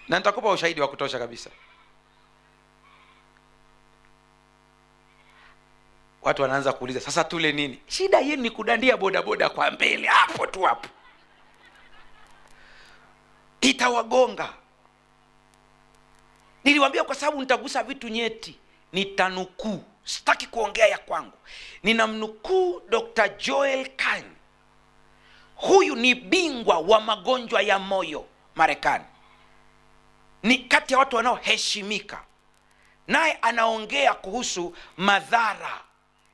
Na nitakupa ushahidi wa kutosha kabisa. Watu wanaanza kuuliza, sasa tule nini? Shida yenu ni kudandia bodaboda kwa mbele, hapo tu hapo. Itawagonga. Niliwaambia kwa sababu nitagusa vitu nyeti, nitanukuu. Sitaki kuongea ya kwangu. Ninamnukuu Dr. Joel Kahn. Huyu ni bingwa wa magonjwa ya moyo Marekani. Ni kati ya watu wanaoheshimika. Naye anaongea kuhusu madhara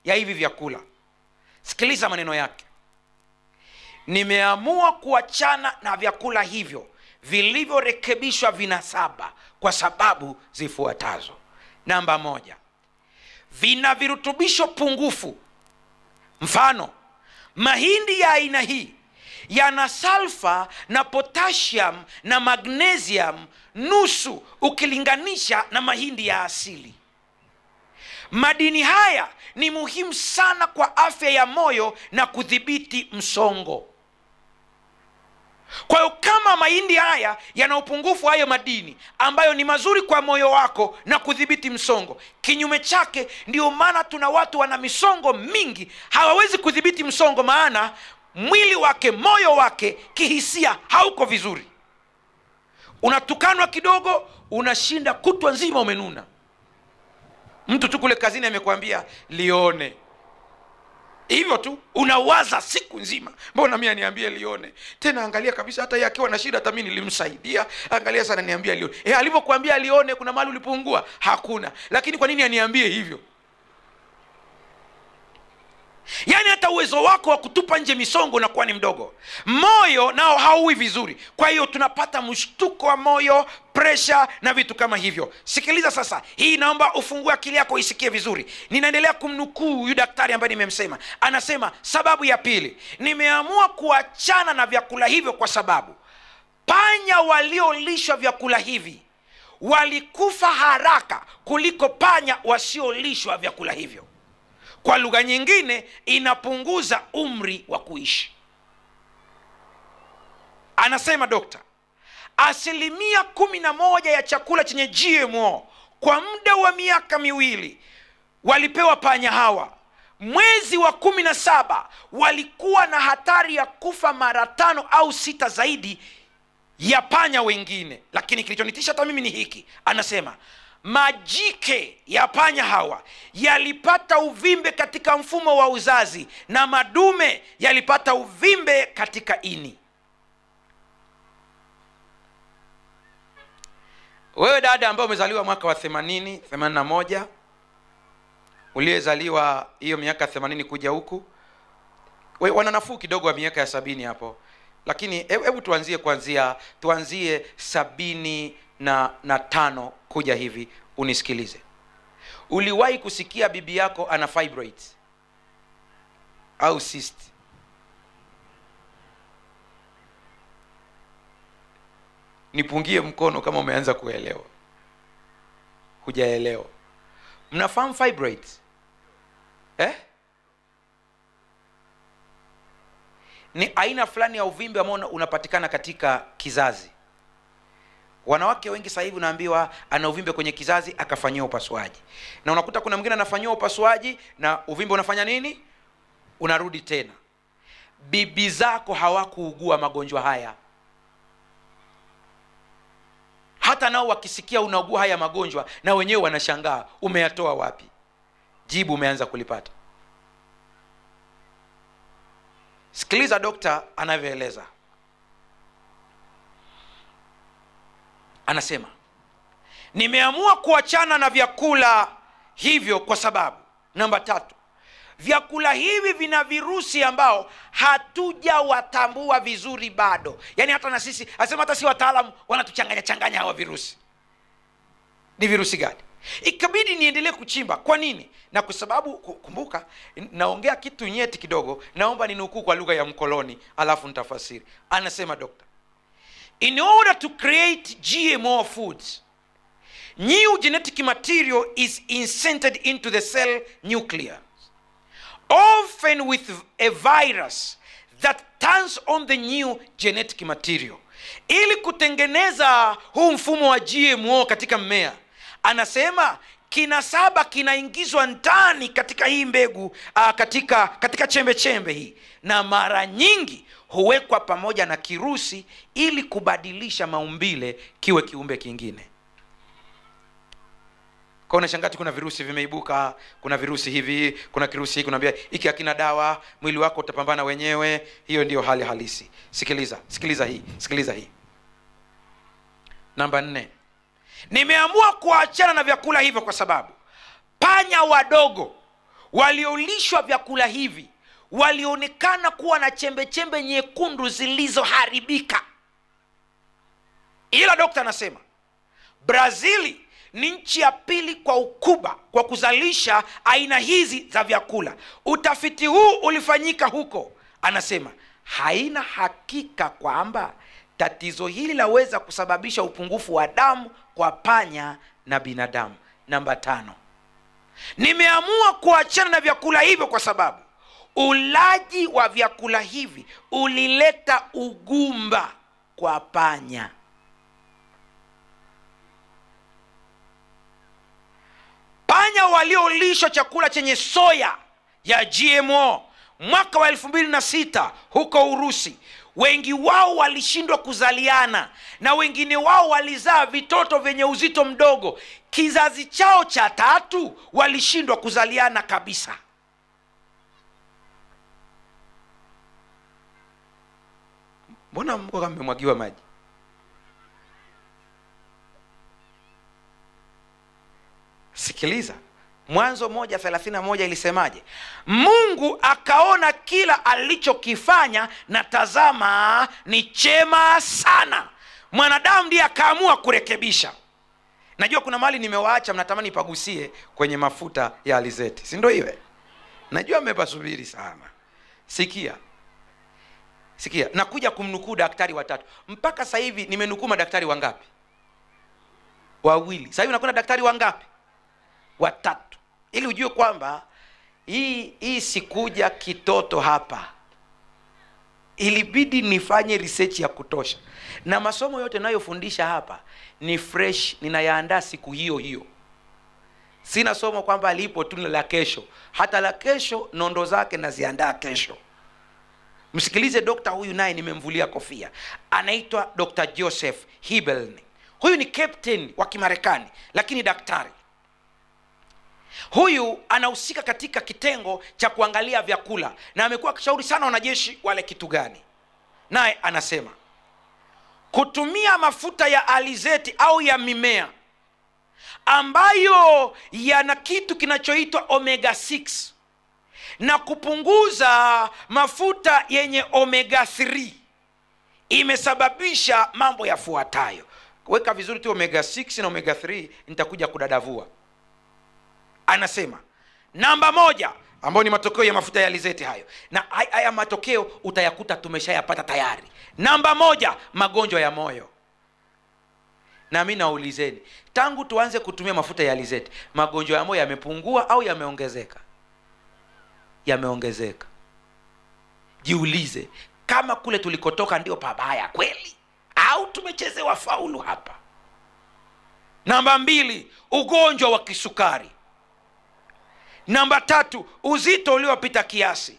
ya hivi vyakula. Sikiliza maneno yake. Nimeamua kuachana na vyakula hivyo vilivyorekebishwa vinasaba kwa sababu zifuatazo. Namba 1, vina virutubisho pungufu. Mfano, mahindi ya aina hii yana sulfa na potassium na magnesium nusu ukilinganisha na mahindi ya asili. Madini haya ni muhimu sana kwa afya ya moyo na kudhibiti msongo. Kwa hiyo kama mahindi haya yana upungufu hayo madini ambayo ni mazuri kwa moyo wako na kudhibiti msongo, kinyume chake, ndio maana tuna watu wana misongo mingi, hawawezi kudhibiti msongo, maana mwili wake, moyo wake kihisia hauko vizuri. Unatukanwa kidogo, unashinda kutwa nzima umenuna. Mtu tu kule kazini amekwambia lione. Hivyo tu unawaza siku nzima, mbona mimi aniambie lione? Tena angalia kabisa, hata yeye akiwa na shida hata mimi nilimsaidia. Angalia sana niambia lione. Alivyokuambia lione kuna mahali ulipungua? Hakuna. Lakini kwa nini aniambie hivyo? Yaani hata Hata uwezo wako wa kutupa nje misongo unakuwa ni mdogo. Moyo nao hauwi vizuri, kwa hiyo tunapata mshtuko wa moyo, presha na vitu kama hivyo. Sikiliza sasa hii, naomba ufungue akili yako isikie vizuri. Ninaendelea kumnukuu huyu daktari ambaye nimemsema. Anasema sababu ya pili, nimeamua kuachana na vyakula hivyo kwa sababu panya waliolishwa vyakula hivi walikufa haraka kuliko panya wasiolishwa vyakula hivyo. Kwa lugha nyingine, inapunguza umri wa kuishi. Anasema dokta, 11% ya chakula chenye GMO kwa muda wa miaka 2 walipewa panya hawa. Mwezi wa 17 walikuwa na hatari ya kufa mara 5 au 6 zaidi ya panya wengine. Lakini kilichonitisha hata mimi ni hiki. Anasema majike ya panya hawa yalipata uvimbe katika mfumo wa uzazi na madume yalipata uvimbe katika ini. Wewe dada ambaye umezaliwa mwaka wa 80, 81, uliyezaliwa hiyo miaka 80 kuja huku, wana nafuu kidogo wa miaka ya 70 hapo. Lakini hebu tuanzie kuanzia, tuanzie 75 kuja hivi, unisikilize. Uliwahi kusikia bibi yako ana fibroids au cyst? Nipungie mkono kama umeanza kuelewa. Hujaelewa. Mnafahamu fibroids? Ni aina fulani ya uvimbe ambao unapatikana katika kizazi. Wanawake wengi sasa hivi unaambiwa ana uvimbe kwenye kizazi akafanyiwa upasuaji. Na unakuta kuna mwingine anafanyiwa upasuaji na uvimbe unafanya nini? Unarudi tena. Bibi zako hawakuugua magonjwa haya. Hata nao wakisikia unaugua haya magonjwa na wenyewe wanashangaa umeyatoa wapi? Jibu umeanza kulipata. Sikiliza dokta anavyoeleza. Anasema, nimeamua kuachana na vyakula hivyo kwa sababu namba 3, vyakula hivi vina virusi ambao hatujawatambua vizuri bado. Yaani hata na sisi, anasema hata si wataalamu wanatuchanganya changanya hawa virusi. Ni virusi gani? Ikabidi niendelee kuchimba. Kwa nini? Na kwa sababu kumbuka naongea kitu nyeti kidogo, naomba ninukuu kwa lugha ya mkoloni alafu nitafasiri. Anasema dokta, in order to create GMO foods, new genetic material is inserted into the cell nucleus, often with a virus that turns on the new genetic material. Ili kutengeneza huu mfumo wa GMO katika mmea, anasema kinasaba kinaingizwa ndani katika hii mbegu, katika chembe chembe hii, na mara nyingi huwekwa pamoja na kirusi ili kubadilisha maumbile kiwe kiumbe kingine. Kwa unashangaa kuna virusi vimeibuka, kuna virusi hivi, kuna kirusi hiki, unaambia hiki hakina dawa, mwili wako utapambana wenyewe. Hiyo ndiyo hali halisi. Sikiliza, sikiliza hii, sikiliza hii. Namba 4. Nimeamua kuachana na vyakula hivyo kwa sababu panya wadogo waliolishwa vyakula hivi walionekana kuwa na chembe-chembe nyekundu zilizoharibika. Ila dokta anasema Brazili ni nchi ya pili kwa ukubwa kwa kuzalisha aina hizi za vyakula. Utafiti huu ulifanyika huko. Anasema haina hakika kwamba tatizo hili laweza kusababisha upungufu wa damu kwa panya na binadamu. Namba 5. Nimeamua kuachana na vyakula hivyo kwa sababu ulaji wa vyakula hivi ulileta ugumba kwa panya. Panya waliolishwa chakula chenye soya ya GMO mwaka wa 2006 huko Urusi, wengi wao walishindwa kuzaliana na wengine wao walizaa vitoto vyenye uzito mdogo. Kizazi chao cha 3 walishindwa kuzaliana kabisa. Mbona mko kama mmemwagiwa maji? Sikiliza, Mwanzo 1:31 ilisemaje? Mungu akaona kila alichokifanya na tazama ni chema sana. Mwanadamu ndiye akaamua kurekebisha. Najua kuna mahali nimewaacha mnatamani pagusie kwenye mafuta ya alizeti, si ndio hiyo? Najua mmepasubiri sana. Sikia. Sikia, nakuja kumnukuu daktari watatu. Mpaka sasa hivi nimenukuu madaktari wangapi? Wawili. Sasa hivi nakuna daktari wangapi? Watatu. Ili ujue kwamba hii sikuja kitoto hapa. Ilibidi nifanye research ya kutosha. Na masomo yote ninayofundisha hapa ni fresh, ninayaandaa siku hiyo hiyo. Sina somo kwamba lipo tu la kesho. Hata la kesho nondo zake naziandaa kesho. Msikilize dokta huyu, naye nimemvulia kofia. Anaitwa Dr. Joseph Hibeln. Huyu ni captain wa Kimarekani, lakini daktari. Huyu anahusika katika kitengo cha kuangalia vyakula na amekuwa akishauri sana wanajeshi wale kitu gani. Naye anasema kutumia mafuta ya alizeti au ya mimea ambayo yana kitu kinachoitwa omega 6 na kupunguza mafuta yenye omega 3 imesababisha mambo yafuatayo. Weka vizuri tu omega 6 na omega 3, nitakuja kudadavua. Anasema namba 1, ambayo ni matokeo ya mafuta ya alizeti hayo, na haya matokeo utayakuta tumeshayapata tayari. Namba 1, magonjwa ya moyo. Na mimi naulizeni, tangu tuanze kutumia mafuta ya alizeti, magonjwa ya moyo yamepungua au yameongezeka? Yameongezeka. Jiulize kama kule tulikotoka ndio pabaya kweli au tumechezewa faulu hapa. Namba 2, ugonjwa wa kisukari. Namba 3, uzito uliopita kiasi.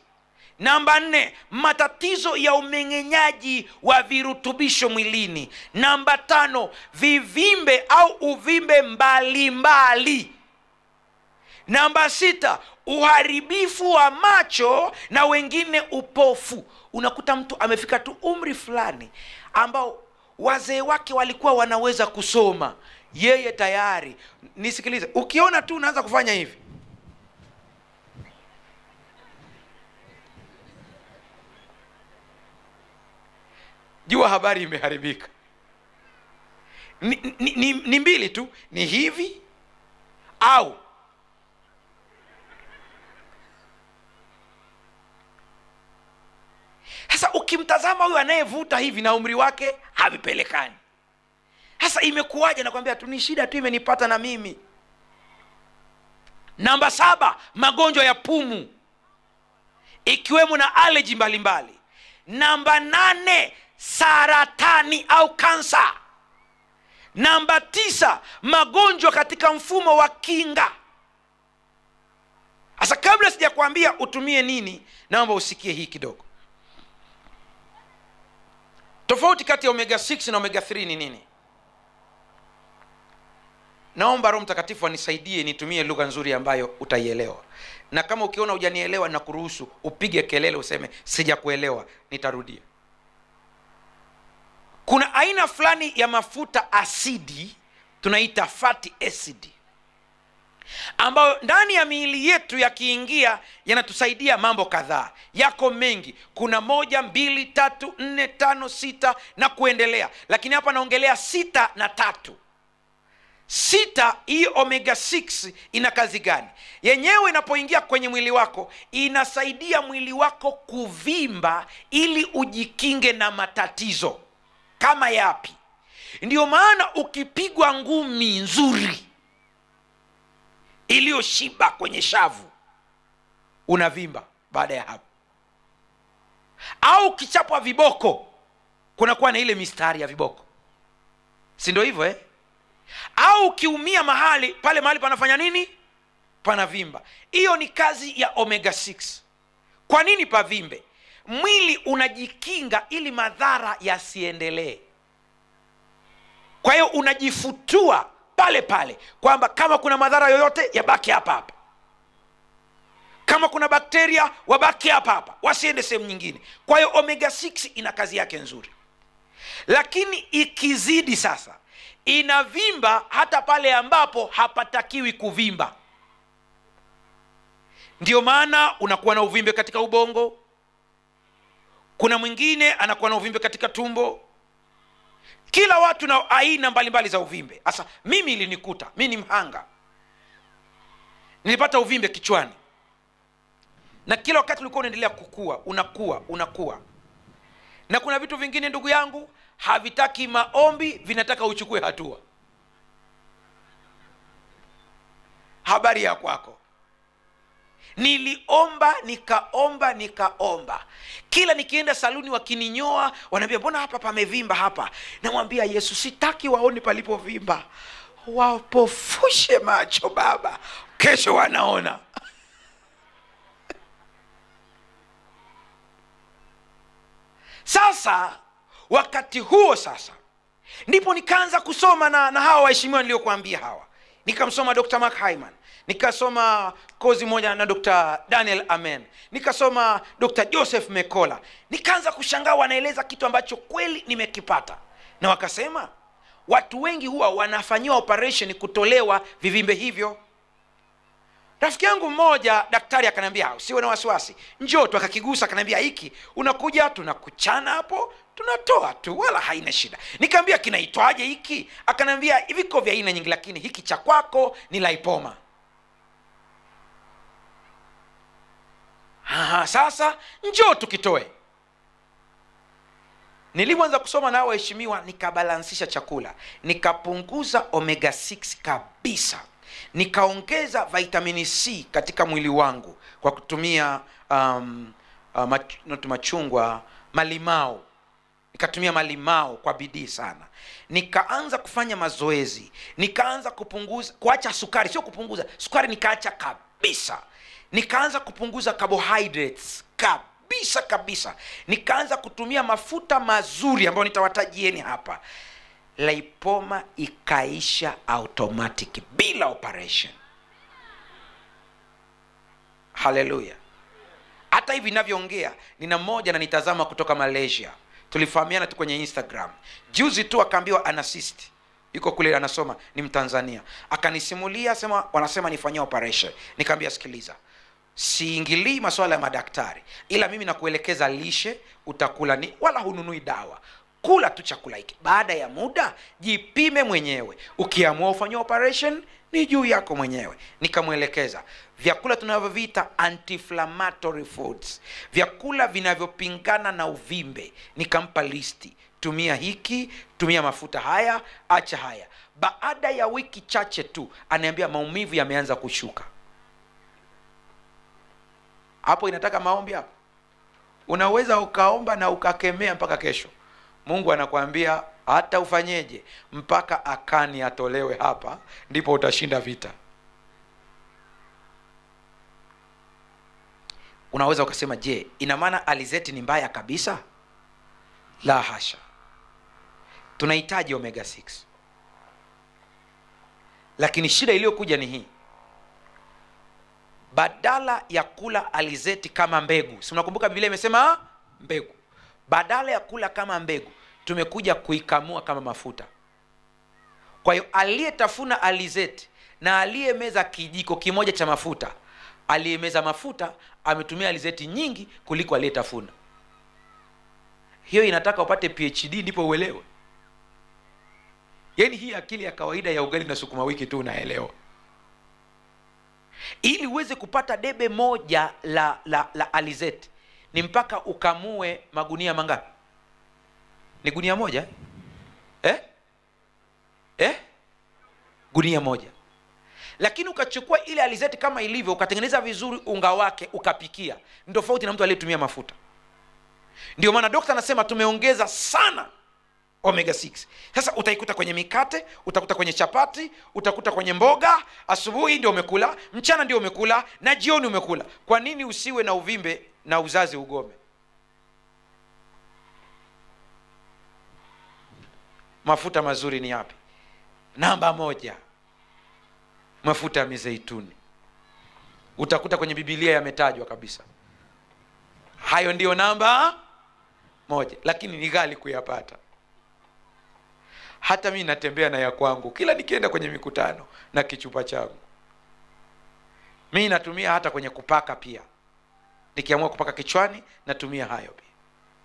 Namba 4, matatizo ya umeng'enyaji wa virutubisho mwilini. Namba 5, vivimbe au uvimbe mbalimbali. Namba 6, uharibifu wa macho na wengine upofu. Unakuta mtu amefika tu umri fulani ambao wazee wake walikuwa wanaweza kusoma, yeye tayari. Nisikilize, ukiona tu unaanza kufanya hivi, jua habari imeharibika. Ni mbili tu, ni hivi au sasa. Ukimtazama huyu anayevuta hivi na umri wake havipelekani. Sasa imekuwaje? Nakwambia tu ni shida tu imenipata na mimi. Namba 7, magonjwa ya pumu ikiwemo na allergy mbalimbali. Namba 8, saratani au kansa. Namba 9, magonjwa katika mfumo wa kinga. Sasa kabla sijakwambia utumie nini, naomba usikie hii kidogo. Tofauti kati ya omega 6 na omega 3 ni nini? Naomba Roho Mtakatifu anisaidie nitumie lugha nzuri ambayo utaielewa. Na kama ukiona hujanielewa na kuruhusu upige kelele useme sijakuelewa, nitarudia. Kuna aina fulani ya mafuta asidi tunaita fatty acid, ambayo ndani ya miili yetu yakiingia yanatusaidia mambo kadhaa. Yako mengi, kuna 1, 2, 3, 4, 5, 6 na kuendelea, lakini hapa naongelea 6 na 3. 6, hii omega 6 ina kazi gani? Yenyewe inapoingia kwenye mwili wako inasaidia mwili wako kuvimba ili ujikinge na matatizo. Kama yapi? Ndiyo maana ukipigwa ngumi nzuri iliyoshiba kwenye shavu unavimba baada ya hapo. Au ukichapwa viboko kunakuwa na ile mistari ya viboko, si ndio hivyo eh? Au ukiumia mahali pale, mahali panafanya nini? Panavimba. Hiyo ni kazi ya omega 6. Kwa nini pavimbe? Mwili unajikinga ili madhara yasiendelee. Kwa hiyo unajifutua pale pale kwamba kama kuna madhara yoyote yabaki hapa hapa, kama kuna bakteria wabaki hapa hapa, wasiende sehemu nyingine. Kwa hiyo omega 6 ina kazi yake nzuri. Lakini ikizidi sasa inavimba hata pale ambapo hapatakiwi kuvimba. Ndio maana unakuwa na uvimbe katika ubongo. Kuna mwingine anakuwa na uvimbe katika tumbo. Kila watu na aina mbalimbali za uvimbe. Sasa mimi ilinikuta, mimi ni mhanga. Nilipata uvimbe kichwani. Na kila wakati ulikuwa unaendelea kukua, unakuwa, unakuwa. Na kuna vitu vingine ndugu yangu havitaki maombi, vinataka uchukue hatua. Habari ya kwako. Niliomba, nikaomba, nikaomba. Kila nikienda saluni wakininyoa, wanaambia mbona hapa pamevimba hapa? Namwambia Yesu, sitaki waone palipovimba. Wapofushe macho Baba. Kesho wanaona. Sasa wakati huo sasa ndipo nikaanza kusoma na hawa waheshimiwa niliokuambia hawa. Nikamsoma Dr. Mark Hyman, nikasoma kozi moja na Dr. Daniel Amen, nikasoma Dr. Joseph Mekola. Nikaanza kushangaa wanaeleza kitu ambacho kweli nimekipata. Na wakasema watu wengi huwa wanafanyiwa operation kutolewa vivimbe hivyo. Rafiki yangu mmoja daktari akaniambia usiwe na wasiwasi, njoo tu. Akakigusa akaniambia hiki unakuja tunakuchana hapo, tunatoa tu, wala haina shida. Nikamwambia kinaitwaje hiki? Akaniambia viko vya aina nyingi, lakini hiki cha kwako ni lipoma. Aha, sasa njoo tukitoe. Nilipoanza kusoma na waheshimiwa, nikabalansisha chakula, nikapunguza omega 6 kabisa, nikaongeza vitamini C katika mwili wangu kwa kutumia machungwa, malimao. Nikatumia malimao kwa bidii sana. Nikaanza kufanya mazoezi, nikaanza kupunguza, kuacha sukari, sio kupunguza, sukari nikaacha kabisa. Nikaanza kupunguza carbohydrates kabisa kabisa. Nikaanza kutumia mafuta mazuri ambayo nitawatajieni hapa. Lipoma ikaisha automatic bila operation. Hallelujah. Hata hivi ninavyoongea, nina mmoja na nitazama kutoka Malaysia. Tulifahamiana tu kwenye Instagram. Juzi tu akaambiwa ana cyst. Yuko kule anasoma, ni Mtanzania. Akanisimulia, sema wanasema nifanyie operation. Nikamwambia sikiliza, siingilii masuala ya madaktari, ila mimi nakuelekeza lishe utakula ni, wala hununui dawa. Kula tu chakula hiki. Baada ya muda jipime mwenyewe. Ukiamua ufanye operation ni juu yako mwenyewe. Nikamwelekeza vyakula tunavyoviita anti-inflammatory foods, vyakula vinavyopingana na uvimbe. Nikampa listi, tumia hiki, tumia mafuta haya, acha haya. Baada ya wiki chache tu ananiambia maumivu yameanza kushuka. Hapo inataka maombi hapo. Unaweza ukaomba na ukakemea mpaka kesho. Mungu anakuambia hata ufanyeje mpaka Akani atolewe hapa ndipo utashinda vita. Unaweza ukasema je, ina maana alizeti ni mbaya kabisa? La hasha. Tunahitaji omega 6. Lakini shida iliyokuja ni hii. Badala ya kula alizeti kama mbegu, si mnakumbuka Biblia imesema mbegu? Badala ya kula kama mbegu, tumekuja kuikamua kama mafuta. Kwa hiyo aliyetafuna alizeti na aliyemeza kijiko kimoja cha mafuta, aliyemeza mafuta ametumia alizeti nyingi kuliko aliyetafuna. Hiyo inataka upate PhD ndipo uelewe. Yaani hii akili ya kawaida ya ugali na sukuma wiki tu unaelewa. Ili uweze kupata debe moja la alizeti ni mpaka ukamue magunia mangapi? Ni gunia moja? Gunia moja. Lakini ukachukua ile alizeti kama ilivyo, ukatengeneza vizuri unga wake, ukapikia, ni tofauti na mtu aliyetumia mafuta. Ndio maana daktari anasema tumeongeza sana omega 6. Sasa utaikuta kwenye mikate, utakuta kwenye chapati, utakuta kwenye mboga. Asubuhi ndio umekula, mchana ndio umekula, na jioni umekula. Kwa nini usiwe na uvimbe na uzazi ugome? Mafuta mazuri ni yapi? Namba 1, mafuta ya mizeituni. Utakuta kwenye Biblia yametajwa kabisa. Hayo ndio namba 1, lakini ni ghali kuyapata. Hata mimi natembea na ya kwangu kila nikienda kwenye mikutano na kichupa changu. Mi natumia hata kwenye kupaka pia, nikiamua kupaka kichwani natumia hayo pia,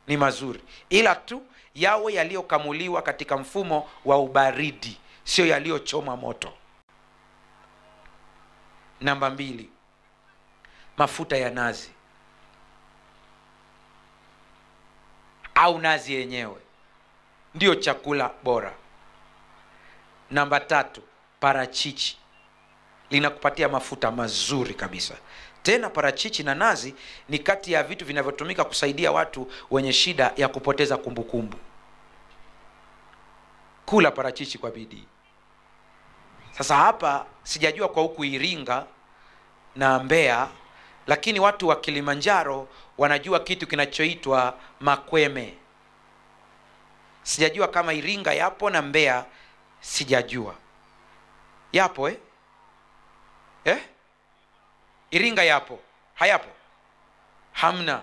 ni mazuri, ila tu yawe yaliyokamuliwa katika mfumo wa ubaridi, sio yaliyochomwa moto. Namba 2, mafuta ya nazi au nazi yenyewe ndio chakula bora. Namba 3, parachichi linakupatia mafuta mazuri kabisa. Tena parachichi na nazi ni kati ya vitu vinavyotumika kusaidia watu wenye shida ya kupoteza kumbukumbu. Kula parachichi kwa bidii. Sasa hapa sijajua kwa huku Iringa na Mbeya, lakini watu wa Kilimanjaro wanajua kitu kinachoitwa makweme. Sijajua kama Iringa yapo na Mbeya, sijajua. Yapo eh? Eh? Iringa yapo? Hayapo? Hamna.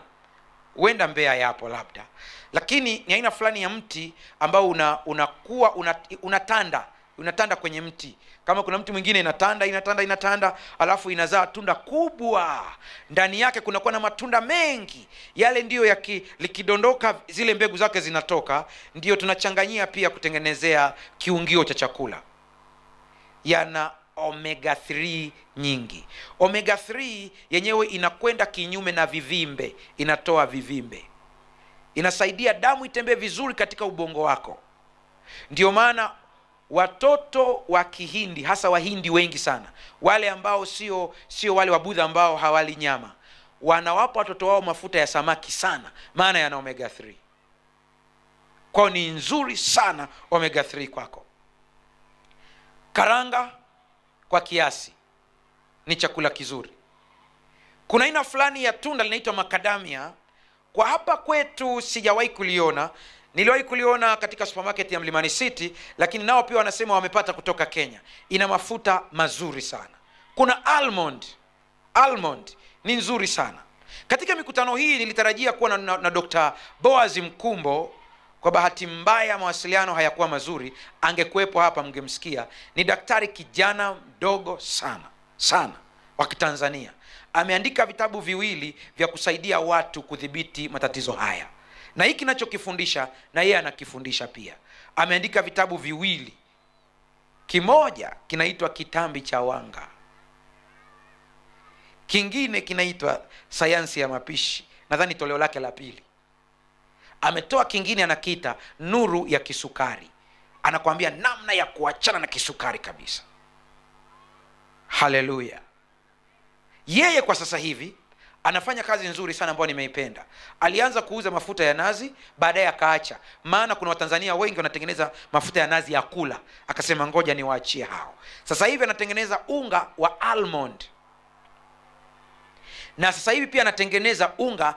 Huenda Mbeya yapo labda. Lakini ni aina fulani ya mti ambao unakuwa unatanda, unatanda kwenye mti. Kama kuna mti mwingine inatanda, inatanda, inatanda, alafu inazaa tunda kubwa. Ndani yake kunakuwa na matunda mengi. Yale ndiyo likidondoka zile mbegu zake zinatoka, ndiyo tunachanganyia pia kutengenezea kiungio cha chakula. Yana omega 3 nyingi. Omega 3 yenyewe inakwenda kinyume na vivimbe, inatoa vivimbe. Inasaidia damu itembee vizuri katika ubongo wako. Ndiyo maana watoto wa Kihindi, hasa Wahindi wengi sana, wale ambao sio wale wa Budha ambao hawali nyama, wanawapa watoto wao mafuta ya samaki sana, maana yana omega 3. Kwao ni nzuri sana omega 3 kwako. Karanga kwa kiasi ni chakula kizuri. Kuna aina fulani ya tunda linaitwa macadamia. Kwa hapa kwetu sijawahi kuliona. Niliwahi kuliona katika supermarket ya Mlimani City, lakini nao pia wanasema wamepata kutoka Kenya. Ina mafuta mazuri sana. Kuna almond. Almond ni nzuri sana. Katika mikutano hii nilitarajia kuwa na Dr. Boaz Mkumbo. Kwa bahati mbaya mawasiliano hayakuwa mazuri. Angekuwepo hapa mngemsikia. Ni daktari kijana mdogo sana sana wa Kitanzania. Ameandika vitabu viwili vya kusaidia watu kudhibiti matatizo haya. Na hiki ninachokifundisha na yeye anakifundisha pia. Ameandika vitabu viwili. Kimoja kinaitwa Kitambi cha Wanga. Kingine kinaitwa Sayansi ya Mapishi. Nadhani toleo lake la pili. Ametoa kingine anakiita Nuru ya Kisukari. Anakuambia namna ya kuachana na kisukari kabisa. Haleluya. Yeye kwa sasa hivi anafanya kazi nzuri sana ambayo nimeipenda. Alianza kuuza mafuta ya nazi, baadaye akaacha. Maana kuna Watanzania wengi wanatengeneza mafuta ya nazi ya kula. Akasema ngoja niwaachie hao. Sasa hivi anatengeneza unga wa almond. Na sasa hivi pia anatengeneza unga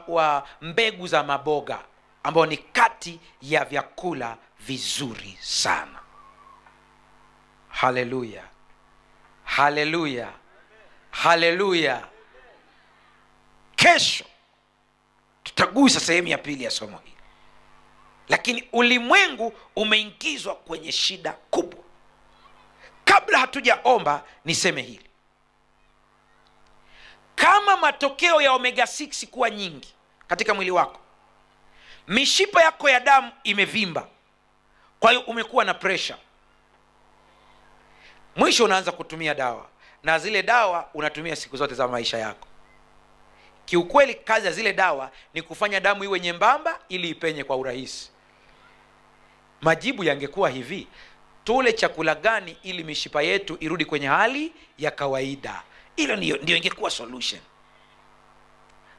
wa mbegu za maboga, ambao ni kati ya vyakula vizuri sana. Haleluya. Haleluya. Haleluya. Kesho tutagusa sehemu ya pili ya somo hili. Lakini ulimwengu umeingizwa kwenye shida kubwa. Kabla hatujaomba niseme hili. Kama matokeo ya omega 6 kuwa nyingi katika mwili wako, mishipa yako ya damu imevimba, kwa hiyo umekuwa na pressure. Mwisho unaanza kutumia dawa, na zile dawa unatumia siku zote za maisha yako. Kiukweli kazi ya zile dawa ni kufanya damu iwe nyembamba ili ipenye kwa urahisi. Majibu yangekuwa hivi: tule chakula gani ili mishipa yetu irudi kwenye hali ya kawaida? Hilo ndio ingekuwa solution.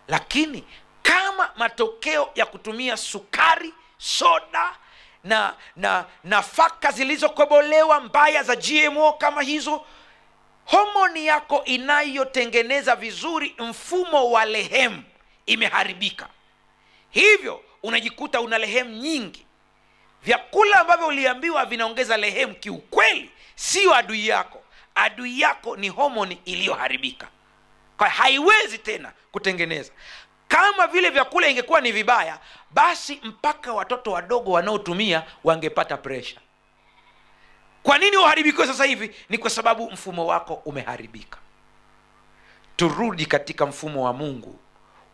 Lakini kama matokeo ya kutumia sukari, soda na nafaka zilizokobolewa mbaya za GMO kama hizo, homoni yako inayotengeneza vizuri mfumo wa lehemu imeharibika. Hivyo unajikuta una lehemu nyingi. Vyakula ambavyo uliambiwa vinaongeza lehemu kiukweli sio adui yako. Adui yako ni homoni iliyoharibika. Kwa haiwezi tena kutengeneza. Kama vile vyakula ingekuwa ni vibaya, basi mpaka watoto wadogo wanaotumia wangepata pressure. Kwa nini uharibikiwe sasa hivi? Ni kwa sababu mfumo wako umeharibika. Turudi katika mfumo wa Mungu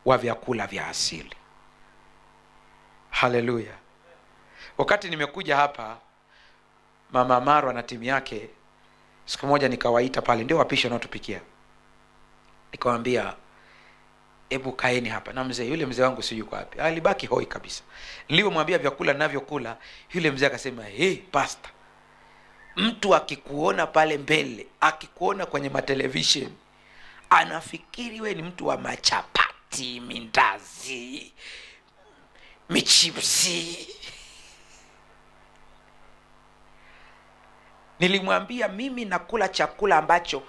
wa vyakula vya asili. Haleluya. Wakati nimekuja hapa, Mama Marwa na timu yake, siku moja nikawaita pale, ndio wapishi wanaotupikia. Nikamwambia, hebu kaeni hapa. Na mzee, yule mzee wangu sijui yuko wapi, alibaki hoi kabisa. Nilipomwambia vyakula ninavyokula, yule mzee akasema, "Hey pastor, mtu akikuona pale mbele, akikuona kwenye matelevision, anafikiri we ni mtu wa machapati, mindazi, michipsi." Nilimwambia mimi nakula chakula ambacho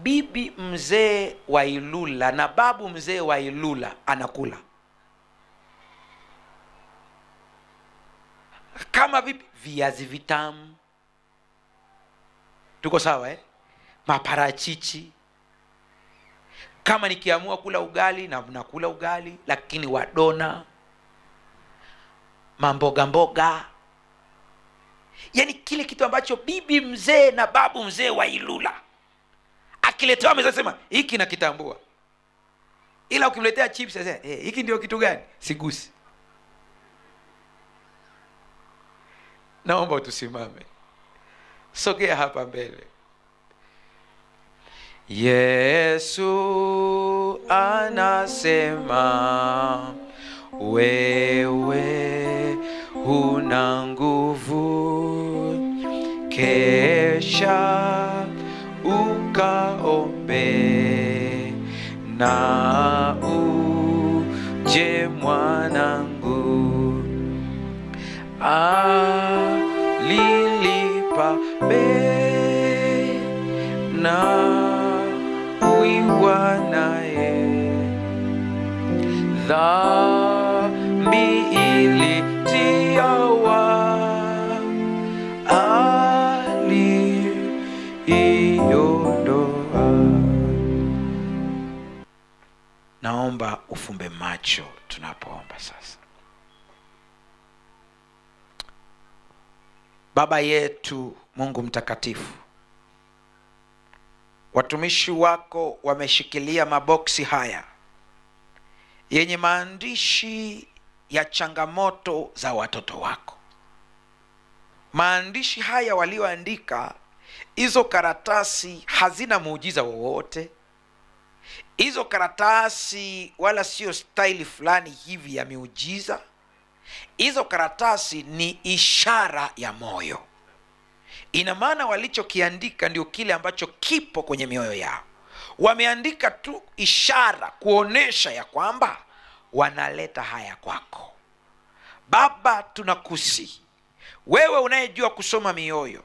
bibi mzee wa Ilula na babu mzee wa Ilula anakula. Kama vipi? Viazi vitamu. Tuko sawa eh? Maparachichi. Kama nikiamua kula ugali na nakula ugali, lakini wadona, mamboga mboga. Yaani kile kitu ambacho bibi mzee na babu mzee wa Ilula akiletewa meza sema hiki nakitambua. Ila ukimletea chips anasema, "Eh, hiki ndio kitu gani?" Sigusi. Naomba tusimame. Sogea hapa mbele. Yesu anasema wewe huna nguvu, kesha ukaombe na uje mwanangu. Alilipa bei na uiwa naye, dhambi ilitiawa aliondoa. Naomba ufumbe macho tunapoomba sasa. Baba yetu Mungu mtakatifu, watumishi wako wameshikilia maboksi haya yenye maandishi ya changamoto za watoto wako. Maandishi haya walioandika, hizo karatasi hazina muujiza wowote. Hizo karatasi wala sio staili fulani hivi ya miujiza. Hizo karatasi ni ishara ya moyo. Ina maana walichokiandika ndio kile ambacho kipo kwenye mioyo yao. Wameandika tu ishara kuonesha ya kwamba wanaleta haya kwako. Baba, tunakusihi wewe unayejua kusoma mioyo,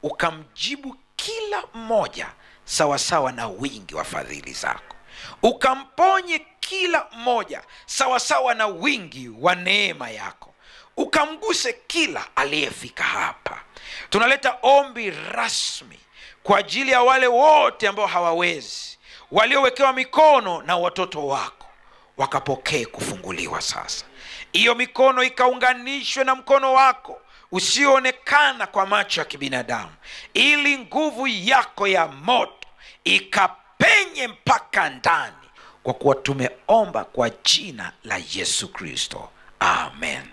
ukamjibu kila mmoja sawasawa na wingi wa fadhili zako. Ukamponye kila mmoja sawasawa na wingi wa neema yako. Ukamguse kila aliyefika hapa. Tunaleta ombi rasmi kwa ajili ya wale wote ambao hawawezi, waliowekewa mikono na watoto wako, wakapokee kufunguliwa sasa. Iyo mikono ikaunganishwe na mkono wako usioonekana kwa macho ya kibinadamu, ili nguvu yako ya moto ikapenye mpaka ndani. Kwa kuwa tumeomba kwa jina la Yesu Kristo, amen.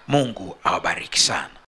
Mungu awabariki sana.